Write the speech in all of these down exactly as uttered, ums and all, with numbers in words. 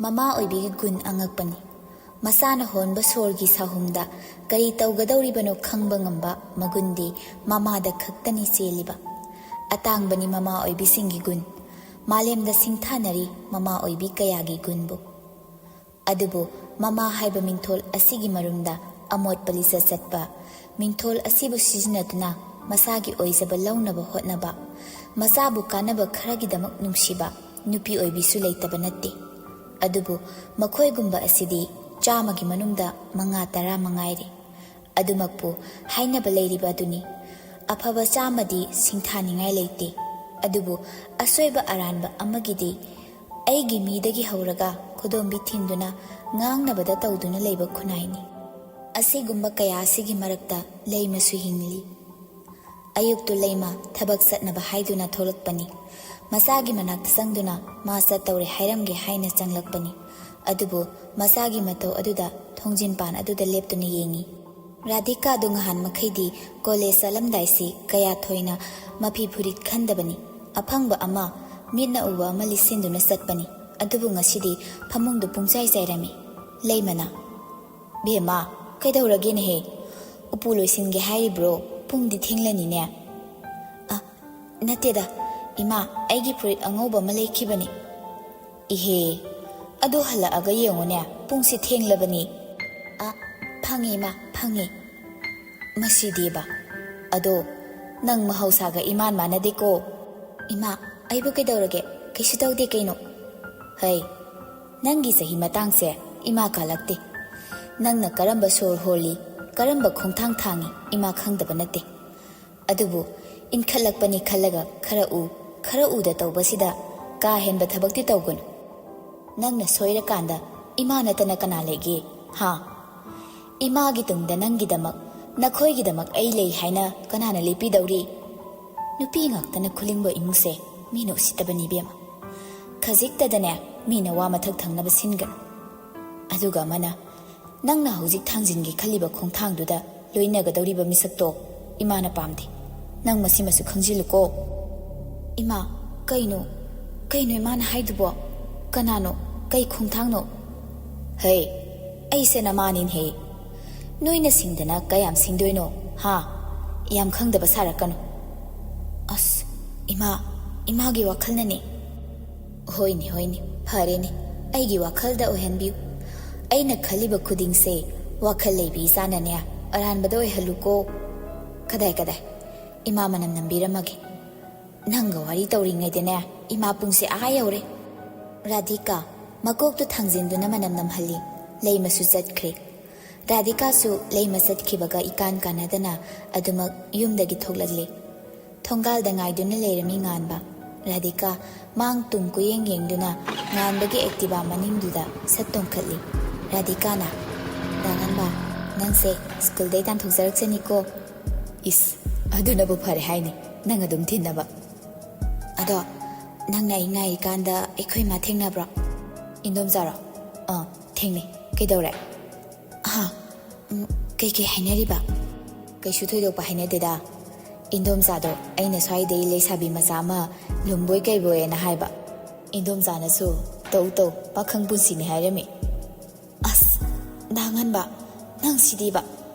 ꯃꯃꯥ ꯑꯣꯏꯕꯤꯒꯤ ꯒꯨꯟ ꯑꯉꯛꯄꯅꯤ꯫ ꯃꯁꯥꯅ ꯍꯣꯟꯕ ꯁꯣꯔꯒꯤ ꯁꯥꯍꯨꯝꯗ ꯀꯔꯤ ꯇꯧꯒꯗꯧꯔꯤꯕꯅꯣ ꯈꯪꯕ ꯉꯝꯕ ꯃꯒꯨꯟꯗꯤ ꯃꯃꯥꯗ ꯈꯛꯇꯅꯤ ꯆꯦꯜꯂꯤꯕ꯫ ꯑꯇꯥꯡꯕꯅꯤ ꯃꯃꯥ ꯑꯣꯏꯕꯤꯁꯤꯡꯒꯤ ꯒꯨꯟ꯫ ꯃꯥꯂꯦꯝꯗ ꯁꯤꯡꯊꯥꯅꯔꯤ ꯃꯃꯥ ꯑꯣꯏꯕꯤ ꯀꯌꯥꯒꯤ ꯒꯨꯟꯕꯨ꯫ ꯑꯗꯨꯕꯨ ꯃꯃꯥ ꯍꯥꯏꯕ ꯃꯤꯡꯊꯣꯜ ꯑꯁꯤꯒꯤ ꯃꯔꯨꯝꯗ ꯑꯃꯣꯠꯄ ꯂꯤꯆꯠ ꯆꯠꯄ, ꯃꯤꯡꯊꯣꯜ ꯑꯁꯤꯕꯨ ꯁꯤꯖꯤꯟꯅꯗꯨꯅ ꯃꯁꯥꯒꯤ ꯑꯣꯏꯖꯕ ꯂꯧꯅꯕ ꯍꯣꯠꯅꯕ, ꯃꯆꯥꯕꯨ ꯀꯥꯟꯅꯕ ꯈꯔꯒꯤꯗꯃꯛ ꯅꯨꯡꯁꯤꯕ ꯅꯨꯄꯤ ꯑꯣꯏꯕꯤꯁꯨ ꯂꯩꯇꯕ ꯅꯠꯇꯦ꯫ ꯑꯗꯨꯕꯨ ꯃꯈꯣꯏꯒꯨꯝꯕ ꯑꯁꯤꯗꯤ ꯆꯥꯝꯃꯒꯤ ꯃꯅꯨꯡꯗ ꯃꯉꯥ ꯇꯔꯥ ꯃꯉꯥꯏꯔꯦ꯫ ꯑꯗꯨꯃꯛꯄꯨ ꯍꯥꯏꯅꯕ ꯂꯩꯔꯤꯕ ꯑꯗꯨꯅꯤ, ꯑꯐꯕ ꯆꯥꯝꯃꯗꯤ ꯁꯤꯡꯊꯥꯅꯤꯡꯉꯥꯏ ꯂꯩꯇꯦ꯫ ꯑꯗꯨꯕꯨ ꯑꯁꯣꯏꯕ ꯑꯔꯥꯟꯕ ꯑꯃꯒꯤꯗꯤ ꯑꯩꯒꯤ ꯃꯤꯗꯒꯤ ꯍꯧꯔꯒ ꯈꯨꯗꯣꯝꯕꯤ ꯊꯤꯟꯗꯨꯅ ꯉꯥꯡꯅꯕꯗ ꯇꯧꯗꯨꯅ ꯂꯩꯕ ꯈꯨꯟꯅꯥꯏꯅꯤ꯫ ꯑꯁꯤꯒꯨꯝꯕ ꯀꯌꯥ ꯑꯁꯤꯒꯤ ꯃꯔꯛꯇ ꯂꯩꯃꯁꯨ ꯍꯤꯡꯂꯤ꯫ ꯑꯌꯨꯛꯇꯨ ꯂꯩꯃ ꯊꯕꯛ ꯆꯠꯅꯕ ꯍꯥꯏꯗꯨꯅ ꯊꯣꯛꯂꯛꯄꯅꯤ꯫ ꯃꯆꯥꯒꯤ ꯃꯅꯥꯛꯇ ꯆꯪꯗꯨꯅ ꯃꯥ ꯆꯠꯇꯧꯔꯦ ꯍꯥꯏꯔꯝꯒꯦ ꯍꯥꯏꯅ ꯆꯪꯂꯛꯄꯅꯤ꯫ ꯑꯗꯨꯕꯨ ꯃꯆꯥꯒꯤ ꯃꯇꯧ ꯑꯗꯨꯗ ꯊꯣꯡꯖꯤꯟ ꯄꯥꯟ ꯑꯗꯨꯗ ꯂꯦꯞꯇꯨꯅ ꯌꯦꯡꯉꯤ꯫ ꯔꯥꯙꯤꯀꯥꯗꯨ ꯉꯍꯥꯟ ꯃꯈꯩꯗꯤ ꯀꯣꯂꯦꯖ ꯆꯠꯂꯝꯗꯥꯏꯁꯤ ꯀꯌꯥ ꯊꯣꯏꯅ ꯃꯐꯤ ꯐꯨꯔꯤꯠ ꯈꯟꯗꯕꯅꯤ꯫ ꯑꯐꯪꯕ ꯑꯃ, ꯃꯤꯠꯅ ꯎꯕ ꯑꯃ ꯂꯤꯠꯁꯤꯟꯗꯨꯅ ꯆꯠꯄꯅꯤ꯫ ꯑꯗꯨꯕꯨ ꯉꯁꯤꯗꯤ ꯐꯃꯨꯡꯗꯨ ꯄꯨꯡꯆꯥꯏ ꯆꯥꯏꯔꯝꯃꯤ꯫ ꯂꯩꯃꯅ, "ꯕꯦꯝꯃ, ꯀꯩꯗꯧꯔꯒꯦꯅꯦꯍꯦ? ꯎꯄꯨ ꯂꯣꯏꯁꯤꯟꯒꯦ ꯍꯥꯏꯔꯤꯕ꯭ꯔꯣ? ꯄꯨꯡꯗꯤ ꯊꯦꯡꯂꯅꯤꯅꯦ꯫" "ꯑ, ꯅꯠꯇꯦꯗ, ꯏꯃꯥ, ꯑꯩꯒꯤ ꯐꯨꯔꯤꯠ ꯑꯉꯧꯕ ꯑꯃ ꯂꯩꯈꯤꯕꯅꯤ꯫" "ꯏꯍꯦ, ꯑꯗꯨ ꯍꯜꯂꯛꯑꯒ ꯌꯦꯡꯉꯨꯅꯦ, ꯄꯨꯡꯁꯤ ꯊꯦꯡꯂꯕꯅꯤ꯫" "ꯑ, ꯐꯪꯉꯦ ꯏꯃꯥ, ꯐꯪꯉꯦ꯫" "ꯃꯁꯤꯗꯤꯕ, ꯑꯗꯣ ꯅꯪ ꯃꯍꯧꯁꯥꯒ ꯏꯃꯥꯟ ꯃꯥꯟꯅꯗꯦꯀꯣ꯫" "ꯏꯃꯥ, ꯑꯩꯕꯨ ꯀꯩꯗꯧꯔꯒꯦ? ꯀꯩꯁꯨ ꯇꯧꯗꯦ ꯀꯩꯅꯣ꯫" "ꯍꯩ, ꯅꯪꯒꯤ ꯆꯍꯤ ꯃꯇꯥꯡꯁꯦ ꯏꯃꯥ ꯀꯥꯜꯂꯛꯇꯦ꯫ ꯅꯪꯅ ꯀꯔꯝꯕ ꯁꯣꯔ ꯍꯣꯜꯂꯤ, ꯀꯔꯝꯕ ꯈꯣꯡꯊꯥꯡ ꯊꯥꯡꯉꯤ ꯏꯃꯥ ꯈꯪꯗꯕ ꯅꯠꯇꯦ꯫ ꯑꯗꯨꯕꯨ ꯏꯟꯈꯠꯂꯛꯄꯅꯤ ꯈꯜꯂꯒ ꯈꯔ ꯎ, ꯈꯔ ꯎꯗ ꯇꯧꯕꯁꯤꯗ ꯀꯥ ꯍꯦꯟꯕ ꯊꯕꯛꯇꯤ ꯇꯧꯒꯅꯨ꯫ ꯅꯪꯅ ꯁꯣꯏꯔꯀꯥꯟꯗ ꯏꯃꯥ ꯅꯠꯇꯅ ꯀꯅꯥ ꯂꯩꯒꯦ? ꯍꯥ? ꯏꯃꯥꯒꯤ ꯇꯨꯡꯗ ꯅꯪꯒꯤꯗꯃꯛ, ꯅꯈꯣꯏꯒꯤꯗꯃꯛ ꯑꯩ ꯂꯩ ꯍꯥꯏꯅ ꯀꯅꯥꯅ ꯂꯦꯞꯄꯤꯗꯧꯔꯤ? ꯅꯨꯄꯤ ꯉꯥꯛꯇꯅ ꯈꯨꯂꯤꯡꯕ ꯏꯃꯨꯡꯁꯦ ꯃꯤꯅ ꯎꯁꯤꯠꯇꯕꯅꯤ ꯏꯕꯦꯝꯃ꯫ ꯈꯖꯤꯛꯇꯗꯅꯦ ꯃꯤꯅ ꯋꯥ ꯃꯊꯛ ꯊꯪꯅꯕ ꯁꯤꯟꯒꯅꯨ꯫ ꯑꯗꯨꯒ ꯑꯃꯅ, ꯅꯪꯅ ꯍꯧꯖꯤꯛ ꯊꯥꯡꯖꯤꯟꯒꯦ ꯈꯜꯂꯤꯕ ꯈꯣꯡꯊꯥꯡꯗꯨꯗ ꯂꯣꯏꯅꯒꯗꯧꯔꯤꯕ ꯃꯤꯁꯛꯇꯣ ꯏꯃꯥꯅ ꯄꯥꯝꯗꯦ꯫ ꯅꯪ ꯃꯁꯤꯃꯁꯨ ꯈꯪꯖꯤꯜꯂꯨꯀꯣ꯫" "ꯏꯃꯥ, ꯀꯩꯅꯣ? ꯀꯩꯅꯣ ꯏꯃꯥꯅ ꯍꯥꯏꯗꯨꯕꯣ? ꯀꯅꯥꯅꯣ? "ꯀꯩ ꯈꯣꯡꯊꯥꯡꯅꯣ?" "ꯍꯦ, ꯑꯩꯁꯦ ꯅꯃꯥꯅꯤꯅꯦꯍꯦ꯫ ꯅꯣꯏꯅ ꯁꯤꯡꯗꯅ ꯀꯌꯥꯝ ꯁꯤꯡꯗꯣꯏꯅꯣ, ꯍꯥ? ꯌꯥꯝ ꯈꯪꯗꯕ ꯁꯥꯔꯛꯀꯅꯨ꯫ ꯑꯁ, ꯏꯃꯥ, ꯏꯃꯥꯒꯤ ꯋꯥꯈꯜꯅꯅꯦ꯫" "ꯍꯣꯏꯅꯦ, ꯍꯣꯏꯅꯦ, ꯐꯔꯦꯅꯦ, ꯑꯩꯒꯤ ꯋꯥꯈꯜꯗ ꯑꯣꯏꯍꯟꯕꯤꯌꯨ꯫ ꯑꯩꯅ ꯈꯜꯂꯤꯕ ꯈꯨꯗꯤꯡꯁꯦ ꯋꯥꯈꯜ ꯂꯩꯕꯤ ꯏꯆꯥꯅꯅꯦ ꯑꯔꯥꯟꯕꯗ ꯑꯣꯏꯍꯜꯂꯨꯀꯣ꯫" "ꯀꯗꯥꯏ, ꯀꯗꯥꯏ, ꯏꯃꯥ ꯃꯅꯝ ꯅꯝꯕꯤꯔꯝꯃꯒꯦ꯫ ꯅꯪꯒ ꯋꯥꯔꯤ ꯇꯧꯔꯤꯉꯩꯗꯅꯦ ꯏꯃꯥ ꯄꯨꯡꯁꯦ ꯑꯥ ꯌꯧꯔꯦ꯫" ꯔꯥꯙꯤꯀꯥ ꯃꯀꯣꯛꯇꯨ ꯊꯥꯡꯖꯤꯟꯗꯨꯅ ꯃꯅꯝ ꯅꯝꯍꯜꯂꯤ꯫ ꯂꯩꯃꯁꯨ ꯆꯠꯈ꯭ꯔꯦ꯫ ꯔꯥꯙꯤꯀꯥꯁꯨ ꯂꯩꯃ ꯆꯠꯈꯤꯕꯒ ꯏꯀꯥꯟ ꯀꯥꯟꯅꯗꯅ ꯑꯗꯨꯃꯛ ꯌꯨꯝꯗꯒꯤ ꯊꯣꯛꯂꯛꯂꯦ꯫ ꯊꯣꯡꯒꯥꯜꯗ ꯉꯥꯏꯗꯨꯅ ꯂꯩꯔꯝꯃꯤ ꯉꯥꯟꯕ꯫ ꯔꯥꯙꯤꯀꯥ ꯃꯥꯡ ꯇꯨꯡ ꯀꯨꯌꯦꯡ ꯌꯦꯡꯗꯨꯅ ꯉꯥꯟꯕꯒꯤ ꯑꯦꯛꯇꯤꯚꯥ ꯃꯅꯤꯡꯗꯨꯗ ꯁꯠ ꯇꯣꯡꯈꯠꯂꯤ꯫ ꯔꯥꯙꯤꯀꯥꯅ, "ꯗꯥ ꯉꯥꯟꯕ, ꯅꯪꯁꯦ ꯁ꯭ꯀꯨꯜꯗꯩ ꯇꯥꯟꯊꯣꯛꯆꯔꯛꯆꯅꯤꯀꯣ꯫" "ꯏꯁ, ꯑꯗꯨꯅꯕꯨ ꯐꯔꯦ ꯍꯥꯏꯅꯤ, ꯅꯪ ꯑꯗꯨꯝ ꯊꯤꯟꯅꯕ꯫ ꯑꯗꯣ, ꯅꯪꯅ ꯑꯩ ꯉꯥꯏꯔꯤꯀꯥꯟꯗ ꯑꯩꯈꯣꯏ ꯃꯥ ꯊꯦꯡꯅꯕ꯭ꯔꯣ?" "ꯏꯟꯗꯣꯝꯆꯥꯔꯣ?" "ꯑꯥ, ꯊꯦꯡꯅꯩ꯫ ꯀꯩꯗꯧꯔꯦ?" "ꯍꯥ? ꯎꯝ, ꯀꯩꯀꯩ ꯍꯥꯏꯅꯔꯤꯕ?" "ꯀꯩꯁꯨ ꯊꯣꯏꯗꯣꯛꯄ ꯍꯥꯏꯅꯗꯦꯗ꯫ ꯏꯟꯗꯣꯝꯆꯥꯗꯣ ꯑꯩꯅ ꯁ꯭ꯋꯥꯏꯗꯩ ꯂꯩꯁꯥꯕꯤ ꯃꯆꯥ ꯑꯃ ꯂꯨꯝꯕꯣꯏ ꯀꯩꯕꯣꯏꯅ ꯍꯥꯏꯕ꯫ ꯏꯟꯗꯣꯝꯆꯥꯅꯁꯨ ꯇꯧ ꯇꯧ, ꯄꯥꯈꯪ ꯄꯨꯟꯁꯤꯅꯤ ꯍꯥꯏꯔꯝꯃꯤ꯫" "ꯑꯁ, ꯗꯥ ꯉꯥꯟꯕ, ꯅꯪ ꯁꯤꯗꯤꯕ꯫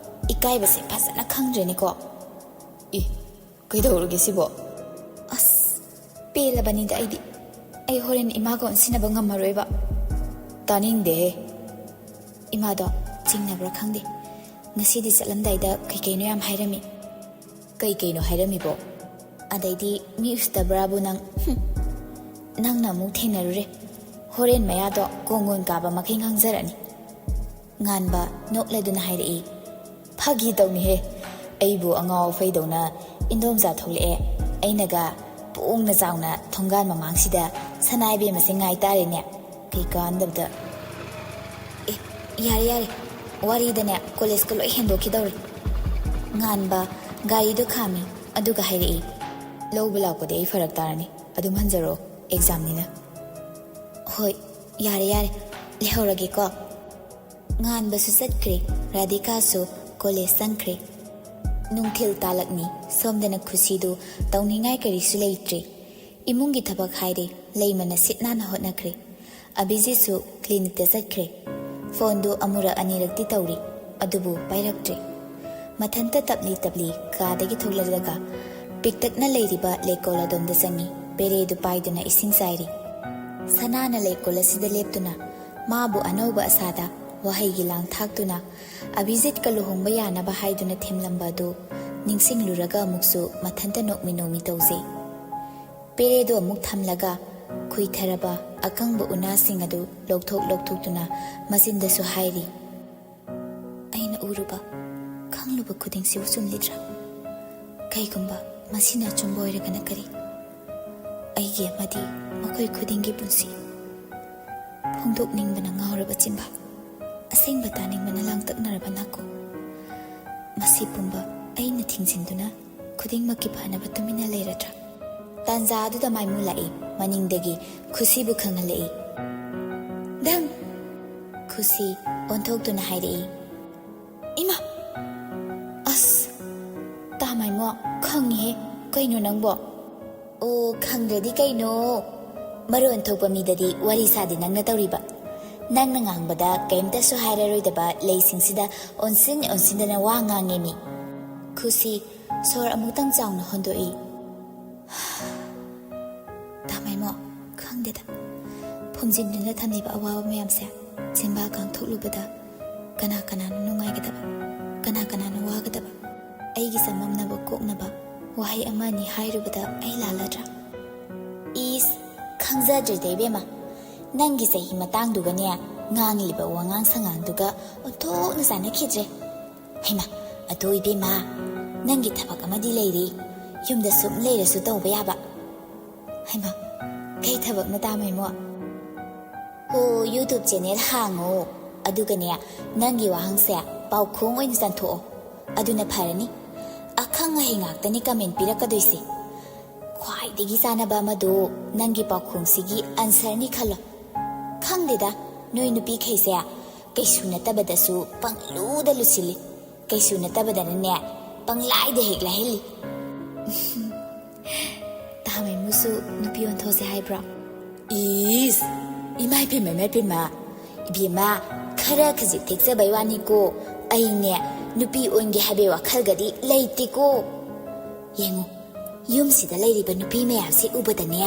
ꯏꯀꯥꯏꯕꯁꯦ ꯐꯖꯅ ꯈꯪꯗ꯭ꯔꯦꯅꯦꯀꯣ꯫" "ꯏ, ꯀꯩꯗꯧꯔꯒꯦ ꯁꯤꯕꯣ?" "ꯑꯁ, ꯄꯦꯜꯂꯕꯅꯤꯗ ꯑꯩꯗꯤ꯫ ꯑꯩ ꯍꯣꯔꯦꯟ ꯏꯃꯥꯒ ꯑꯣꯟꯁꯤꯟꯅꯕ ꯉꯝꯃꯔꯣꯏꯕ꯫" "ꯇꯥꯅꯤꯡꯗꯦꯍꯦ꯫" "ꯏꯃꯥꯗꯣ ꯆꯤꯡꯅꯕ꯭ꯔꯥ ꯈꯪꯗꯦ, ꯉꯁꯤꯗꯤ ꯆꯠꯂꯝꯗꯥꯏꯗ ꯀꯩꯀꯩꯅꯣ ꯌꯥꯝ ꯍꯥꯏꯔꯝꯃꯤ꯫" "ꯀꯩ ꯀꯩꯅꯣ ꯍꯥꯏꯔꯝꯃꯤꯕꯣ?" "ꯑꯗꯩꯗꯤ ꯃꯤ ꯎꯁꯤꯠꯇꯕ꯭ꯔꯥꯕꯨ ꯅꯪ, ꯍꯨꯝ꯫ ꯅꯪꯅ ꯑꯃꯨꯛ ꯊꯦꯡꯅꯔꯨꯔꯦ꯫ ꯍꯣꯔꯦꯟ ꯃꯌꯥꯗꯣ ꯀꯣꯡꯒꯣꯟ ꯀꯥꯕ ꯃꯈꯩ ꯉꯥꯡꯖꯔꯅꯤ꯫" ꯉꯥꯟꯕ ꯅꯣꯛꯂꯗꯨꯅ ꯍꯥꯏꯔꯛꯏ꯫ "ꯐꯥꯒꯤ ꯇꯧꯅꯤꯍꯦ꯫ ꯑꯩꯕꯨ ꯑꯉꯥꯎ ꯑꯐꯩꯗꯧꯅ ꯏꯟꯗꯣꯝꯆꯥ ꯊꯣꯛꯂꯛꯑꯦ꯫ ꯑꯩꯅꯒ ꯄꯣꯡꯅ ꯆꯥꯎꯅ ꯊꯣꯡꯒꯥꯟ ꯃꯃꯥꯡꯁꯤꯗ ꯁꯅꯥ ꯏꯕꯦꯝꯃꯁꯦ ꯉꯥꯏ ꯇꯥꯔꯦꯅꯦ꯫ ꯀꯩ ꯀꯥꯟꯗꯕꯗ꯫" "ꯑꯦ, ꯌꯥꯔꯦ, ꯌꯥꯔꯦ꯫ ꯋꯥꯔꯤꯗꯅꯦ ꯀꯣꯂꯦꯖꯀ ꯂꯣꯏ ꯍꯦꯟꯗꯣꯛꯈꯤꯗꯧꯔꯦ꯫" ꯉꯥꯟꯕ ꯒꯥꯔꯤꯗꯣ ꯈꯥꯝꯃꯤ, ꯑꯗꯨꯒ ꯍꯥꯏꯔꯛꯏ꯫ "ꯂꯧꯕ ꯂꯥꯛꯄꯗꯤ ꯑꯩ ꯐꯔꯛ ꯇꯥꯔꯅꯤ꯫ ꯑꯗꯨꯝ ꯍꯟꯖꯔꯛꯑꯣ, ꯑꯦꯛꯖꯥꯝꯅꯤꯅ꯫" "ꯍꯣꯏ, ꯌꯥꯔꯦ, ꯌꯥꯔꯦ꯫ ꯂꯩꯍꯧꯔꯒꯦꯀꯣ꯫" ꯉꯥꯟꯕꯁꯨ ꯆꯠꯈ꯭ꯔꯦ, ꯔꯥꯙꯤꯀꯥꯁꯨ ꯀꯣꯂꯦꯖ ꯆꯪꯈ꯭ꯔꯦ꯫ ꯅꯨꯡꯊꯤꯜ ꯇꯥꯂꯛꯅꯤ, ꯁꯣꯝꯗꯅ ꯈꯨꯁꯤꯗꯨ ꯇꯧꯅꯤꯡꯉꯥꯏ ꯀꯔꯤꯁꯨ ꯂꯩꯇ꯭ꯔꯦ꯫ ꯏꯃꯨꯡꯒꯤ ꯊꯕꯛ ꯍꯥꯏꯔꯦ, ꯂꯩꯃꯅ ꯁꯤꯠ ꯅꯥꯟꯅ ꯍꯣꯠꯅꯈ꯭ꯔꯦ꯫ ꯑꯚꯤꯖꯤꯠꯁꯨ ꯀ꯭ꯂꯤꯅꯤꯛꯇ ꯆꯠꯈ꯭ꯔꯦ꯫ ꯐꯣꯟꯗꯨ ꯑꯃꯨꯔꯛ ꯑꯅꯤꯔꯛꯇꯤ ꯇꯧꯔꯤ, ꯑꯗꯨꯕꯨ ꯄꯥꯏꯔꯛꯇ꯭ꯔꯦ꯫ ꯃꯊꯟꯇ ꯇꯞꯂꯤ ꯇꯞꯂꯤ ꯀꯥꯗꯒꯤ ꯊꯣꯛꯂꯛꯂꯒ ꯄꯤꯛꯇꯛꯅ ꯂꯩꯔꯤꯕ ꯂꯩꯀꯣꯜ ꯑꯗꯣꯝꯗ ꯆꯪꯉꯤ꯫ ꯄꯦꯔꯦꯗꯨ ꯄꯥꯏꯗꯨꯅ ꯏꯁꯤꯡ ꯆꯥꯏꯔꯤ꯫ ꯁꯅꯥꯅ ꯂꯩꯀꯣꯜ ꯑꯁꯤꯗ ꯂꯦꯞꯇꯨꯅ ꯃꯥꯕꯨ ꯑꯅꯧꯕ ꯑꯁꯥꯗ ꯋꯥꯍꯩꯒꯤ ꯂꯥꯡ ꯊꯥꯛꯇꯨꯅ ꯑꯚꯤꯖꯤꯠꯀ ꯂꯨꯍꯣꯡꯕ ꯌꯥꯅꯕ ꯍꯥꯏꯗꯨꯅ ꯊꯦꯝꯂꯝꯕ ꯑꯗꯨ ꯅꯤꯡꯁꯤꯡꯂꯨꯔꯒ ꯑꯃꯨꯛꯁꯨ ꯃꯊꯟꯇ ꯅꯣꯛꯃꯤ ꯅꯣꯛꯃꯤ ꯇꯧꯖꯩ꯫ ꯄꯦꯔꯦꯗꯨ ꯑꯃꯨꯛ ꯊꯝꯂꯒ ꯈꯨꯏꯊꯔꯕ ꯑꯀꯪꯕ ꯎꯅꯥꯁꯤꯡ ꯑꯗꯨ ꯂꯧꯊꯣꯛ ꯂꯧꯊꯣꯛꯇꯨꯅ ꯃꯆꯤꯟꯗꯁꯨ ꯍꯥꯏꯔꯤ, "ꯑꯩꯅ ꯎꯔꯨꯕ, ꯈꯪꯂꯨꯕ ꯈꯨꯗꯤꯡꯁꯤꯕꯨ ꯆꯨꯝꯂꯤꯗ꯭ꯔꯥ? ꯀꯩꯒꯨꯝꯕ ꯃꯁꯤꯅ ꯑꯆꯨꯝꯕ ꯑꯣꯏꯔꯒꯅ ꯀꯔꯤ? ꯑꯩꯒꯤ ꯑꯃꯗꯤ ꯃꯈꯣꯏ ꯈꯨꯗꯤꯡꯒꯤ ꯄꯨꯟꯁꯤ꯫ ꯐꯣꯡꯗꯣꯛꯅꯤꯡꯕꯅ ꯉꯥꯎꯔꯕ ꯆꯤꯟꯕꯥꯜ, ꯑꯁꯦꯡꯕ ꯇꯥꯅꯤꯡꯕꯅ ꯂꯥꯡꯇꯛꯅꯔꯕ ꯅꯥꯀꯣꯡ꯫ ꯃꯁꯤ ꯄꯨꯝꯕ ꯑꯩꯅ ꯊꯤꯡꯖꯤꯟꯗꯨꯅ ꯈꯨꯗꯤꯡꯃꯛꯀꯤ ꯐꯅꯕ ꯇꯨꯃꯤꯟꯅ ꯂꯩꯔꯗ꯭ꯔꯥ?" ꯇꯥꯟꯖꯥ ꯑꯗꯨꯗ ꯃꯥꯏꯃꯨ ꯂꯥꯛꯏ꯫ ꯃꯅꯤꯡꯗꯒꯤ ꯈꯨꯁꯤꯕꯨ ꯈꯪꯍꯜꯂꯛꯏ꯫ "ꯗꯪ!" ꯈꯨꯁꯤ ꯑꯣꯟꯊꯣꯛꯇꯨꯅ ꯍꯥꯏꯔꯛꯏ꯫ "ꯏꯃꯥ! ꯑꯁ! ꯇꯥ ꯃꯥꯏꯃꯣ, ꯈꯪꯉꯤꯍꯦ꯫ ꯀꯩꯅꯣ ꯅꯪꯕꯣ?" "ꯑꯣ, ꯈꯪꯗ꯭ꯔꯗꯤ ꯀꯩꯅꯣ? ꯃꯔꯣꯟ ꯊꯣꯛꯄ ꯃꯤꯗꯗꯤ ꯋꯥꯔꯤ ꯁꯥꯗꯦ ꯅꯪꯅ ꯇꯧꯔꯤꯕ꯫ ꯅꯪꯅ ꯉꯥꯡꯕꯗ ꯀꯩꯝꯇꯁꯨ ꯍꯥꯏꯔꯔꯣꯏꯗꯕ ꯂꯩꯁꯤꯡꯁꯤꯗ ꯑꯣꯟꯁꯤꯟ ꯑꯣꯟꯁꯤꯟꯗꯅ ꯋꯥ ꯉꯥꯡꯉꯦ ꯃꯤ꯫" ꯈꯨꯁꯤ ꯁꯣꯔ ꯑꯃꯨꯛꯇꯪ ꯆꯥꯎꯅ ꯍꯣꯟꯗꯣꯛꯏ꯫ "ꯇꯥ ꯃꯥꯏꯃꯣ, ꯈꯪꯗꯦꯗ꯫ ꯐꯨꯝꯖꯤꯟꯗꯨꯅ ꯊꯝꯂꯤꯕ ꯑꯋꯥꯕ ꯃꯌꯥꯝꯁꯦ ꯆꯤꯟꯕꯥꯜ ꯀꯥꯡꯊꯣꯛꯂꯨꯕꯗ ꯀꯅꯥ ꯀꯅꯥꯅꯣ ꯅꯨꯡꯉꯥꯏꯒꯗꯕ, ꯀꯅꯥ ꯀꯅꯥꯅꯣ ꯋꯥꯒꯗꯕ? ꯑꯩꯒꯤ ꯆꯃꯝꯅꯕ ꯀꯣꯛꯅꯕ ꯋꯥꯍꯩ ꯑꯃ ꯑꯅꯤ ꯍꯥꯏꯔꯨꯕꯗ ꯑꯩ ꯂꯥꯜꯂꯗ꯭ꯔꯥ?" "ꯏꯁ, ꯈꯪꯖꯗ꯭ꯔꯦꯗ ꯏꯕꯦꯝꯃ꯫ ꯅꯪꯒꯤ ꯆꯍꯤ ꯃꯇꯥꯡꯗꯨꯒꯅꯦ, ꯉꯥꯡꯂꯤꯕ ꯋꯥꯉꯥꯡ ꯁꯉꯥꯡꯗꯨꯒ ꯑꯣꯟꯊꯣꯛꯅ ꯆꯥꯟꯅꯈꯤꯗ꯭ꯔꯦ꯫ ꯍꯩꯃꯥ, ꯑꯗꯣ ꯏꯕꯦꯝꯃ, ꯅꯪꯒꯤ ꯊꯕꯛ ꯑꯃꯗꯤ ꯂꯩꯔꯤ, ꯌꯨꯝꯗ ꯁꯨꯝ ꯂꯩꯔꯁꯨ ꯇꯧꯕ ꯌꯥꯕ꯫" "ꯍꯩꯃꯥ, ꯀꯩ ꯊꯕꯛꯅꯣ ꯇꯥ ꯃꯥꯏꯃꯣ?" "ꯑꯣ, YouTube channel ꯍꯥꯡꯉꯣ, ꯑꯗꯨꯒꯅꯦ, ꯅꯪꯒꯤ ꯋꯥꯍꯪꯁꯦ ꯄꯥꯎꯈꯣꯡ ꯑꯣꯏꯅ ꯆꯟꯊꯣꯛꯑꯣ, ꯑꯗꯨꯅ ꯐꯔꯅꯤ꯫ ꯑꯈꯪ ꯑꯍꯩ ꯉꯥꯛꯇꯅꯤ comment ꯄꯤꯔꯛꯀꯗꯣꯏꯁꯦ꯫ ꯈ꯭ꯋꯥꯏꯗꯒꯤ ꯆꯥꯟꯅꯕ ꯑꯃꯗꯣ ꯅꯪꯒꯤ ꯄꯥꯎꯈꯣꯡꯁꯤꯒꯤ answerꯅꯤ ꯈꯜꯂꯣ꯫ ꯈꯪꯗꯦꯗ, ꯅꯣꯏ ꯅꯨꯄꯤꯈꯩꯁꯦ ꯀꯩꯁꯨ ꯅꯠꯇꯕꯗꯁꯨ ꯄꯪꯂꯨꯗ ꯂꯨꯁꯤꯜꯂꯤ, ꯀꯩꯁꯨ ꯅꯠꯇꯕꯗꯅꯅꯦ ꯄꯪꯂꯥꯏꯗ ꯍꯦꯛ ꯂꯥꯏꯍꯜꯂꯤ꯫" "ꯇꯥ ꯃꯥꯏꯃꯨꯁꯨ ꯅꯨꯄꯤ ꯑꯣꯟꯊꯣꯛꯁꯦ ꯍꯥꯏꯕ꯭ꯔꯣ?" "ꯏꯁ, ꯏꯃꯥ ꯏꯄꯦꯝꯃ, ꯏꯃꯥ ꯏꯄꯦꯝꯃ, ꯏꯕꯦꯝꯃ, ꯈꯔ ꯈꯖꯤꯛ ꯊꯦꯛꯆꯕꯩ ꯋꯥꯅꯤꯀꯣ꯫ ꯑꯩꯅꯦ, ꯅꯨꯄꯤ ꯑꯣꯟꯒꯦ ꯍꯥꯏꯕꯩ ꯋꯥꯈꯜꯒꯗꯤ ꯂꯩꯇꯦꯀꯣ꯫ ꯌꯦꯡꯉꯨ, ꯌꯨꯝꯁꯤꯗ ꯂꯩꯔꯤꯕ ꯅꯨꯄꯤ ꯃꯌꯥꯝꯁꯦ ꯎꯕꯗꯅꯦ,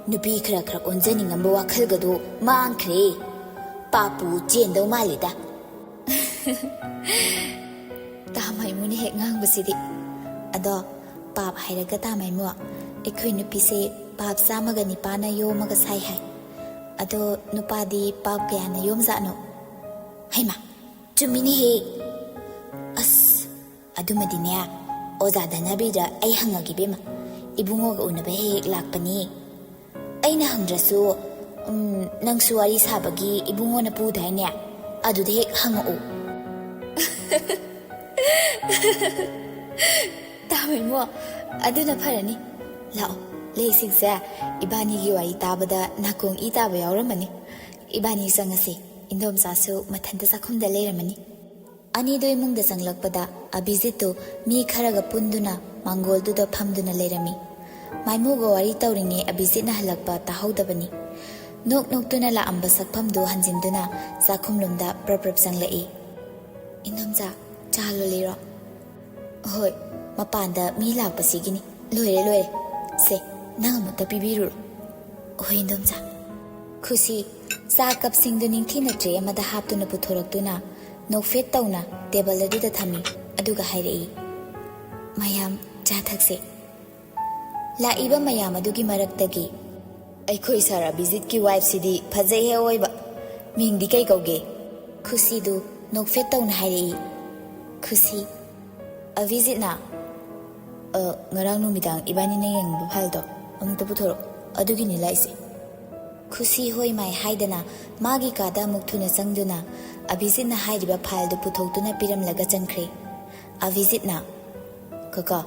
ꯅꯨꯄꯤ ꯈꯔ ꯈꯔ ꯑꯣꯟꯖꯅꯤꯡꯉꯝꯕ ꯋꯥꯈꯜꯒꯗꯣ ꯃꯥꯡꯈ꯭ꯔꯦ꯫ ꯄꯥꯞꯄꯨ ꯆꯦꯟꯗꯧ ꯃꯥꯜꯂꯤꯗ꯫ ꯇꯥ ꯃꯥꯏꯃꯨꯅ ꯍꯦꯛ ꯉꯥꯡꯕꯁꯤꯗꯤ꯫ ꯑꯗꯣ, ꯄꯥꯞ ꯍꯥꯏꯔꯒ, ꯇꯥ ꯃꯥꯏꯃꯨ, ꯑꯩꯈꯣꯏ ꯅꯨꯄꯤꯁꯦ ꯄꯥꯞ ꯆꯥꯝꯃꯒ ꯅꯤꯄꯥꯟꯅ ꯌꯣꯝꯃꯒ ꯁꯥꯏ ꯍꯥꯏ꯫ ꯑꯗꯣ ꯅꯨꯄꯥꯗꯤ ꯄꯥꯞ ꯀꯌꯥꯅ ꯌꯣꯝꯖꯥꯠꯅꯣ? ꯍꯩꯃꯥ, ꯆꯨꯝꯃꯤꯅꯦꯍꯦ꯫ ꯑꯁ, ꯑꯗꯨꯃꯗꯤꯅꯦ, ꯑꯣꯖꯥ ꯙꯅꯕꯤꯔꯗ ꯑꯩ ꯍꯪꯉꯒꯦ ꯏꯕꯦꯝꯃ꯫ ꯏꯕꯨꯡꯉꯣꯒ ꯎꯅꯕ ꯍꯦꯛ ꯍꯦꯛ ꯂꯥꯛꯄꯅꯤ꯫ ꯑꯩꯅ ꯍꯪꯗ꯭ꯔꯁꯨ, ꯎꯝ, ꯅꯪꯁꯨ ꯋꯥꯔꯤ ꯁꯥꯕꯒꯤ ꯏꯕꯨꯡꯉꯣꯅ ꯄꯨꯗꯥꯏꯅꯦ? ꯑꯗꯨꯗ ꯍꯦꯛ ꯍꯪꯉꯛꯎ꯫ ꯇꯥꯃꯩꯃꯣ, ꯑꯗꯨꯅ ꯐꯔꯅꯤ꯫ ꯂꯥꯛꯑꯣ, ꯂꯩꯁꯤꯡꯁꯦ, ꯏꯕꯥꯅꯤꯒꯤ ꯋꯥꯔꯤ ꯇꯥꯕꯗ ꯅꯥꯀꯣꯡ ꯏ ꯇꯥꯕ ꯌꯥꯎꯔꯝꯃꯅꯤ꯫ ꯏꯕꯥꯅꯤ ꯆꯪꯉꯁꯤ, ꯏꯟꯗꯣꯝꯆꯥꯁꯨ ꯃꯊꯟꯇ ꯆꯥꯛꯈꯨꯝꯗ ꯂꯩꯔꯝꯃꯅꯤ꯫ ꯑꯅꯤꯗꯨ ꯏꯃꯨꯡꯗ ꯆꯪꯂꯛꯄꯗ ꯑꯚꯤꯖꯤꯠꯇꯨ ꯃꯤ ꯈꯔꯒ ꯄꯨꯟꯗꯨꯅ ꯃꯥꯡꯒꯣꯜꯗꯨꯗ ꯐꯝꯗꯨꯅ ꯂꯩꯔꯝꯃꯤ꯫ ꯃꯥꯏꯃꯨꯒ ꯋꯥꯔꯤ ꯇꯧꯔꯤꯉꯩ ꯑꯚꯤꯖꯤꯠꯅ ꯍꯜꯂꯛꯄ ꯇꯥꯍꯧꯗꯕꯅꯤ꯫ ꯅꯣꯛ ꯅꯣꯛꯇꯨꯅ ꯂꯥꯛꯑꯝꯕ ꯁꯛꯐꯝꯗꯨ ꯍꯟꯖꯤꯟꯗꯨꯅ ꯆꯥꯛꯈꯨꯝꯂꯣꯝꯗ ꯄ꯭ꯔꯞ ꯄ꯭ꯔꯞ ꯆꯪꯂꯛꯏ꯫ "ꯏꯟꯗꯣꯝꯆꯥ, ꯆꯥ ꯂꯣꯜꯂꯤꯔꯣ?" "ꯍꯣꯏ, ꯃꯄꯥꯟꯗ ꯃꯤ ꯂꯥꯛꯄꯁꯤꯒꯤꯅꯤ꯫ ꯂꯣꯏꯔꯦ, ꯂꯣꯏꯔꯦ꯫ ꯁꯦ, ꯅꯪ ꯑꯃꯨꯛꯇ ꯄꯤꯕꯤꯔꯨꯔꯣ꯫" "ꯍꯣꯏ, ꯏꯟꯗꯣꯝꯆꯥ꯫" ꯈꯨꯁꯤ ꯆꯥ ꯀꯞꯁꯤꯡꯗꯨ ꯅꯤꯡꯊꯤꯅ ꯇ꯭ꯔꯦ ꯑꯃꯗ ꯍꯥꯞꯇꯨꯅ ꯄꯨꯊꯣꯔꯛꯇꯨꯅ ꯅꯣꯛꯐꯦꯠ ꯇꯧꯅ ꯇꯦꯕꯜ ꯑꯗꯨꯗ ꯊꯝꯃꯤ, ꯑꯗꯨꯒ ꯍꯥꯏꯔꯛꯏ, "ꯃꯌꯥꯝ ꯆꯥ ꯊꯛꯁꯦ꯫" ꯂꯥꯛꯏꯕ ꯃꯌꯥꯝ ꯑꯗꯨꯒꯤ ꯃꯔꯛꯇꯒꯤ, "ꯑꯩꯈꯣꯏ ꯁꯥꯔ ꯑꯚꯤꯖꯤꯠꯀꯤ ꯋꯥꯏꯐꯁꯤꯗꯤ ꯐꯖꯩꯍꯦ ꯑꯑꯣꯏꯕ꯫ ꯃꯤꯡꯗꯤ ꯀꯩ ꯀꯧꯒꯦ?" ꯈꯨꯁꯤꯗꯨ ꯅꯣꯛꯐꯦꯠ ꯇꯧꯅ ꯍꯥꯏꯔꯛꯏ꯫ ꯈꯨꯁꯤ, "ꯑꯚꯤꯖꯤꯠꯅ, ꯑ, ꯉꯔꯥꯡ ꯅꯨꯃꯤꯗꯥꯡ ꯏꯕꯥꯅꯤꯅ ꯌꯦꯡꯕ ꯐꯥꯏꯜꯗꯣ ꯑꯃꯨꯛꯇ ꯄꯨꯊꯣꯔꯛꯑꯣ, ꯑꯗꯨꯒꯤꯅꯤ ꯂꯥꯛꯏꯁꯦ꯫" ꯈꯨꯁꯤ ꯍꯣꯏ ꯃꯥꯏ ꯍꯥꯏꯗꯅ ꯃꯥꯒꯤ ꯀꯥꯗ ꯑꯃꯨꯛ ꯊꯨꯅ ꯆꯪꯗꯨꯅ ꯑꯚꯤꯖꯤꯠꯅ ꯍꯥꯏꯔꯤꯕ ꯐꯥꯏꯜꯗꯨ ꯄꯨꯊꯣꯛꯇꯨꯅ ꯄꯤꯔꯝꯂꯒ ꯆꯪꯈ꯭ꯔꯦ꯫ ꯑꯚꯤꯖꯤꯠꯅ, "ꯀꯀꯥ,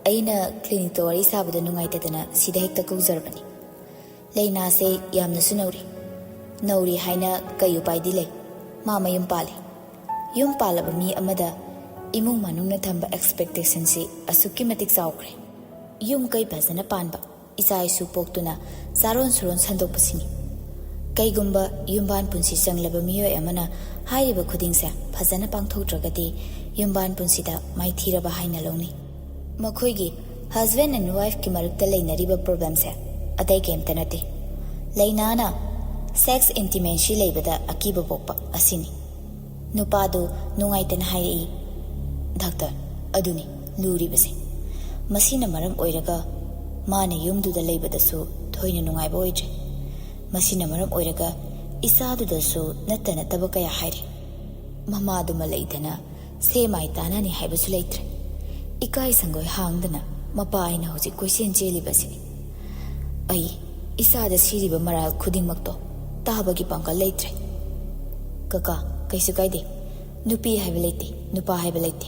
ꯑꯩꯅ ꯀ꯭ꯂꯤꯅꯤꯛꯇ ꯋꯥꯔꯤ ꯁꯥꯕꯗ ꯅꯨꯡꯉꯥꯏꯇꯗꯅ ꯁꯤꯗ ꯍꯦꯛꯇ ꯀꯧꯖꯔꯕꯅꯤ꯫ ꯂꯩꯅꯥꯁꯦ ꯌꯥꯝꯅꯁꯨ ꯅꯧꯔꯤ꯫ ꯅꯧꯔꯤ ꯍꯥꯏꯅ ꯀꯩ ꯎꯄꯥꯏꯗꯤ ꯂꯩ? ꯃꯥ ꯃꯌꯨꯝ ꯄꯥꯜꯂꯤ꯫ ꯌꯨꯝ ꯄꯥꯜꯂꯕ ꯃꯤ ꯑꯃꯗ ꯏꯃꯨꯡ ꯃꯅꯨꯡꯅ ꯊꯝꯕ ꯑꯦꯛꯁꯄꯦꯛꯇꯦꯁꯟꯁꯤ ꯑꯁꯨꯛꯀꯤ ꯃꯇꯤꯛ ꯆꯥꯎꯈ꯭ꯔꯦ꯫ ꯌꯨꯝ ꯀꯩ ꯐꯖꯅ ꯄꯥꯟꯕ, ꯏꯆꯥ ꯏꯁꯨ ꯄꯣꯛꯇꯨꯅ ꯆꯥꯔꯣꯟ ꯁꯨꯔꯣꯟ ꯁꯟꯗꯣꯛꯄꯁꯤꯅꯤ꯫ ꯀꯩꯒꯨꯝꯕ ꯌꯨꯝꯕꯥꯟ ꯄꯨꯟꯁꯤ ꯆꯪꯂꯕ ꯃꯤꯑꯣꯏ ꯑꯃꯅ ꯍꯥꯏꯔꯤꯕ ꯈꯨꯗꯤꯡꯁꯦ ꯐꯖꯅ ꯄꯥꯡꯊꯣꯛꯇ꯭ꯔꯒꯗꯤ ꯌꯨꯝꯕꯥꯟ ꯄꯨꯟꯁꯤꯗ ꯃꯥꯏꯊꯤꯔꯕ ꯍꯥꯏꯅ ꯂꯧꯅꯩ꯫ ꯃꯈꯣꯏꯒꯤ husband and wifeꯀꯤ ꯃꯔꯛꯇ ꯂꯩꯅꯔꯤꯕ problemꯁꯦ ꯑꯇꯩ ꯀꯩꯝꯇ ꯅꯠꯇꯦ꯫ ꯂꯩꯅꯥꯅ sex intimacy ꯂꯩꯕꯗ ꯑꯀꯤꯕ ꯄꯣꯛꯄ ꯑꯁꯤꯅꯤ꯫ ꯅꯨꯄꯥꯗꯨ ꯅꯨꯡꯉꯥꯏꯇꯅ ꯍꯥꯏꯔꯛꯏ, "ꯗꯥꯛꯇꯔ, ꯑꯗꯨꯅꯤ ꯂꯨꯔꯤꯕꯁꯦ꯫ ꯃꯁꯤꯅ ꯃꯔꯝ ꯑꯣꯏꯔꯒ ꯃꯥꯅ ꯌꯨꯝꯗꯨꯗ ꯂꯩꯕꯗꯁꯨ ꯊꯣꯏꯅ ꯅꯨꯡꯉꯥꯏꯕ ꯑꯣꯏꯗ꯭ꯔꯦ꯫ ꯃꯁꯤꯅ ꯃꯔꯝ ꯑꯣꯏꯔꯒ ꯏꯆꯥꯗꯨꯗꯁꯨ ꯅꯠꯇ ꯅꯠꯇꯕ ꯀꯌꯥ ꯍꯥꯏꯔꯦ꯫ ꯃꯃꯥꯗꯨꯃ ꯂꯩꯗꯅ ꯁꯦ ꯃꯥꯏ ꯇꯥꯅꯅꯤ ꯍꯥꯏꯕꯁꯨ ꯂꯩꯇ꯭ꯔꯦ꯫ ꯏꯀꯥꯏ ꯁꯪꯒꯣꯏ ꯍꯥꯡꯗꯅ ꯃꯄꯥ ꯑꯩꯅ ꯍꯧꯖꯤꯛ ꯀꯣꯏꯆꯦꯟ ꯆꯦꯜꯂꯤꯕꯁꯤꯅꯤ꯫ ꯑꯩ ꯏꯆꯥꯗ ꯁꯤꯔꯤꯕ ꯃꯔꯥꯜ ꯈꯨꯗꯤꯡꯃꯛꯇꯣ ꯇꯥꯕꯒꯤ ꯄꯥꯡꯒꯜ ꯂꯩꯇ꯭ꯔꯦ꯫" "ꯀꯀꯥ, ꯀꯩꯁꯨ ꯀꯥꯏꯗꯦ꯫ ꯅꯨꯄꯤ ꯍꯥꯏꯕ ꯂꯩꯇꯦ, ꯅꯨꯄꯥ ꯍꯥꯏꯕ ꯂꯩꯇꯦ꯫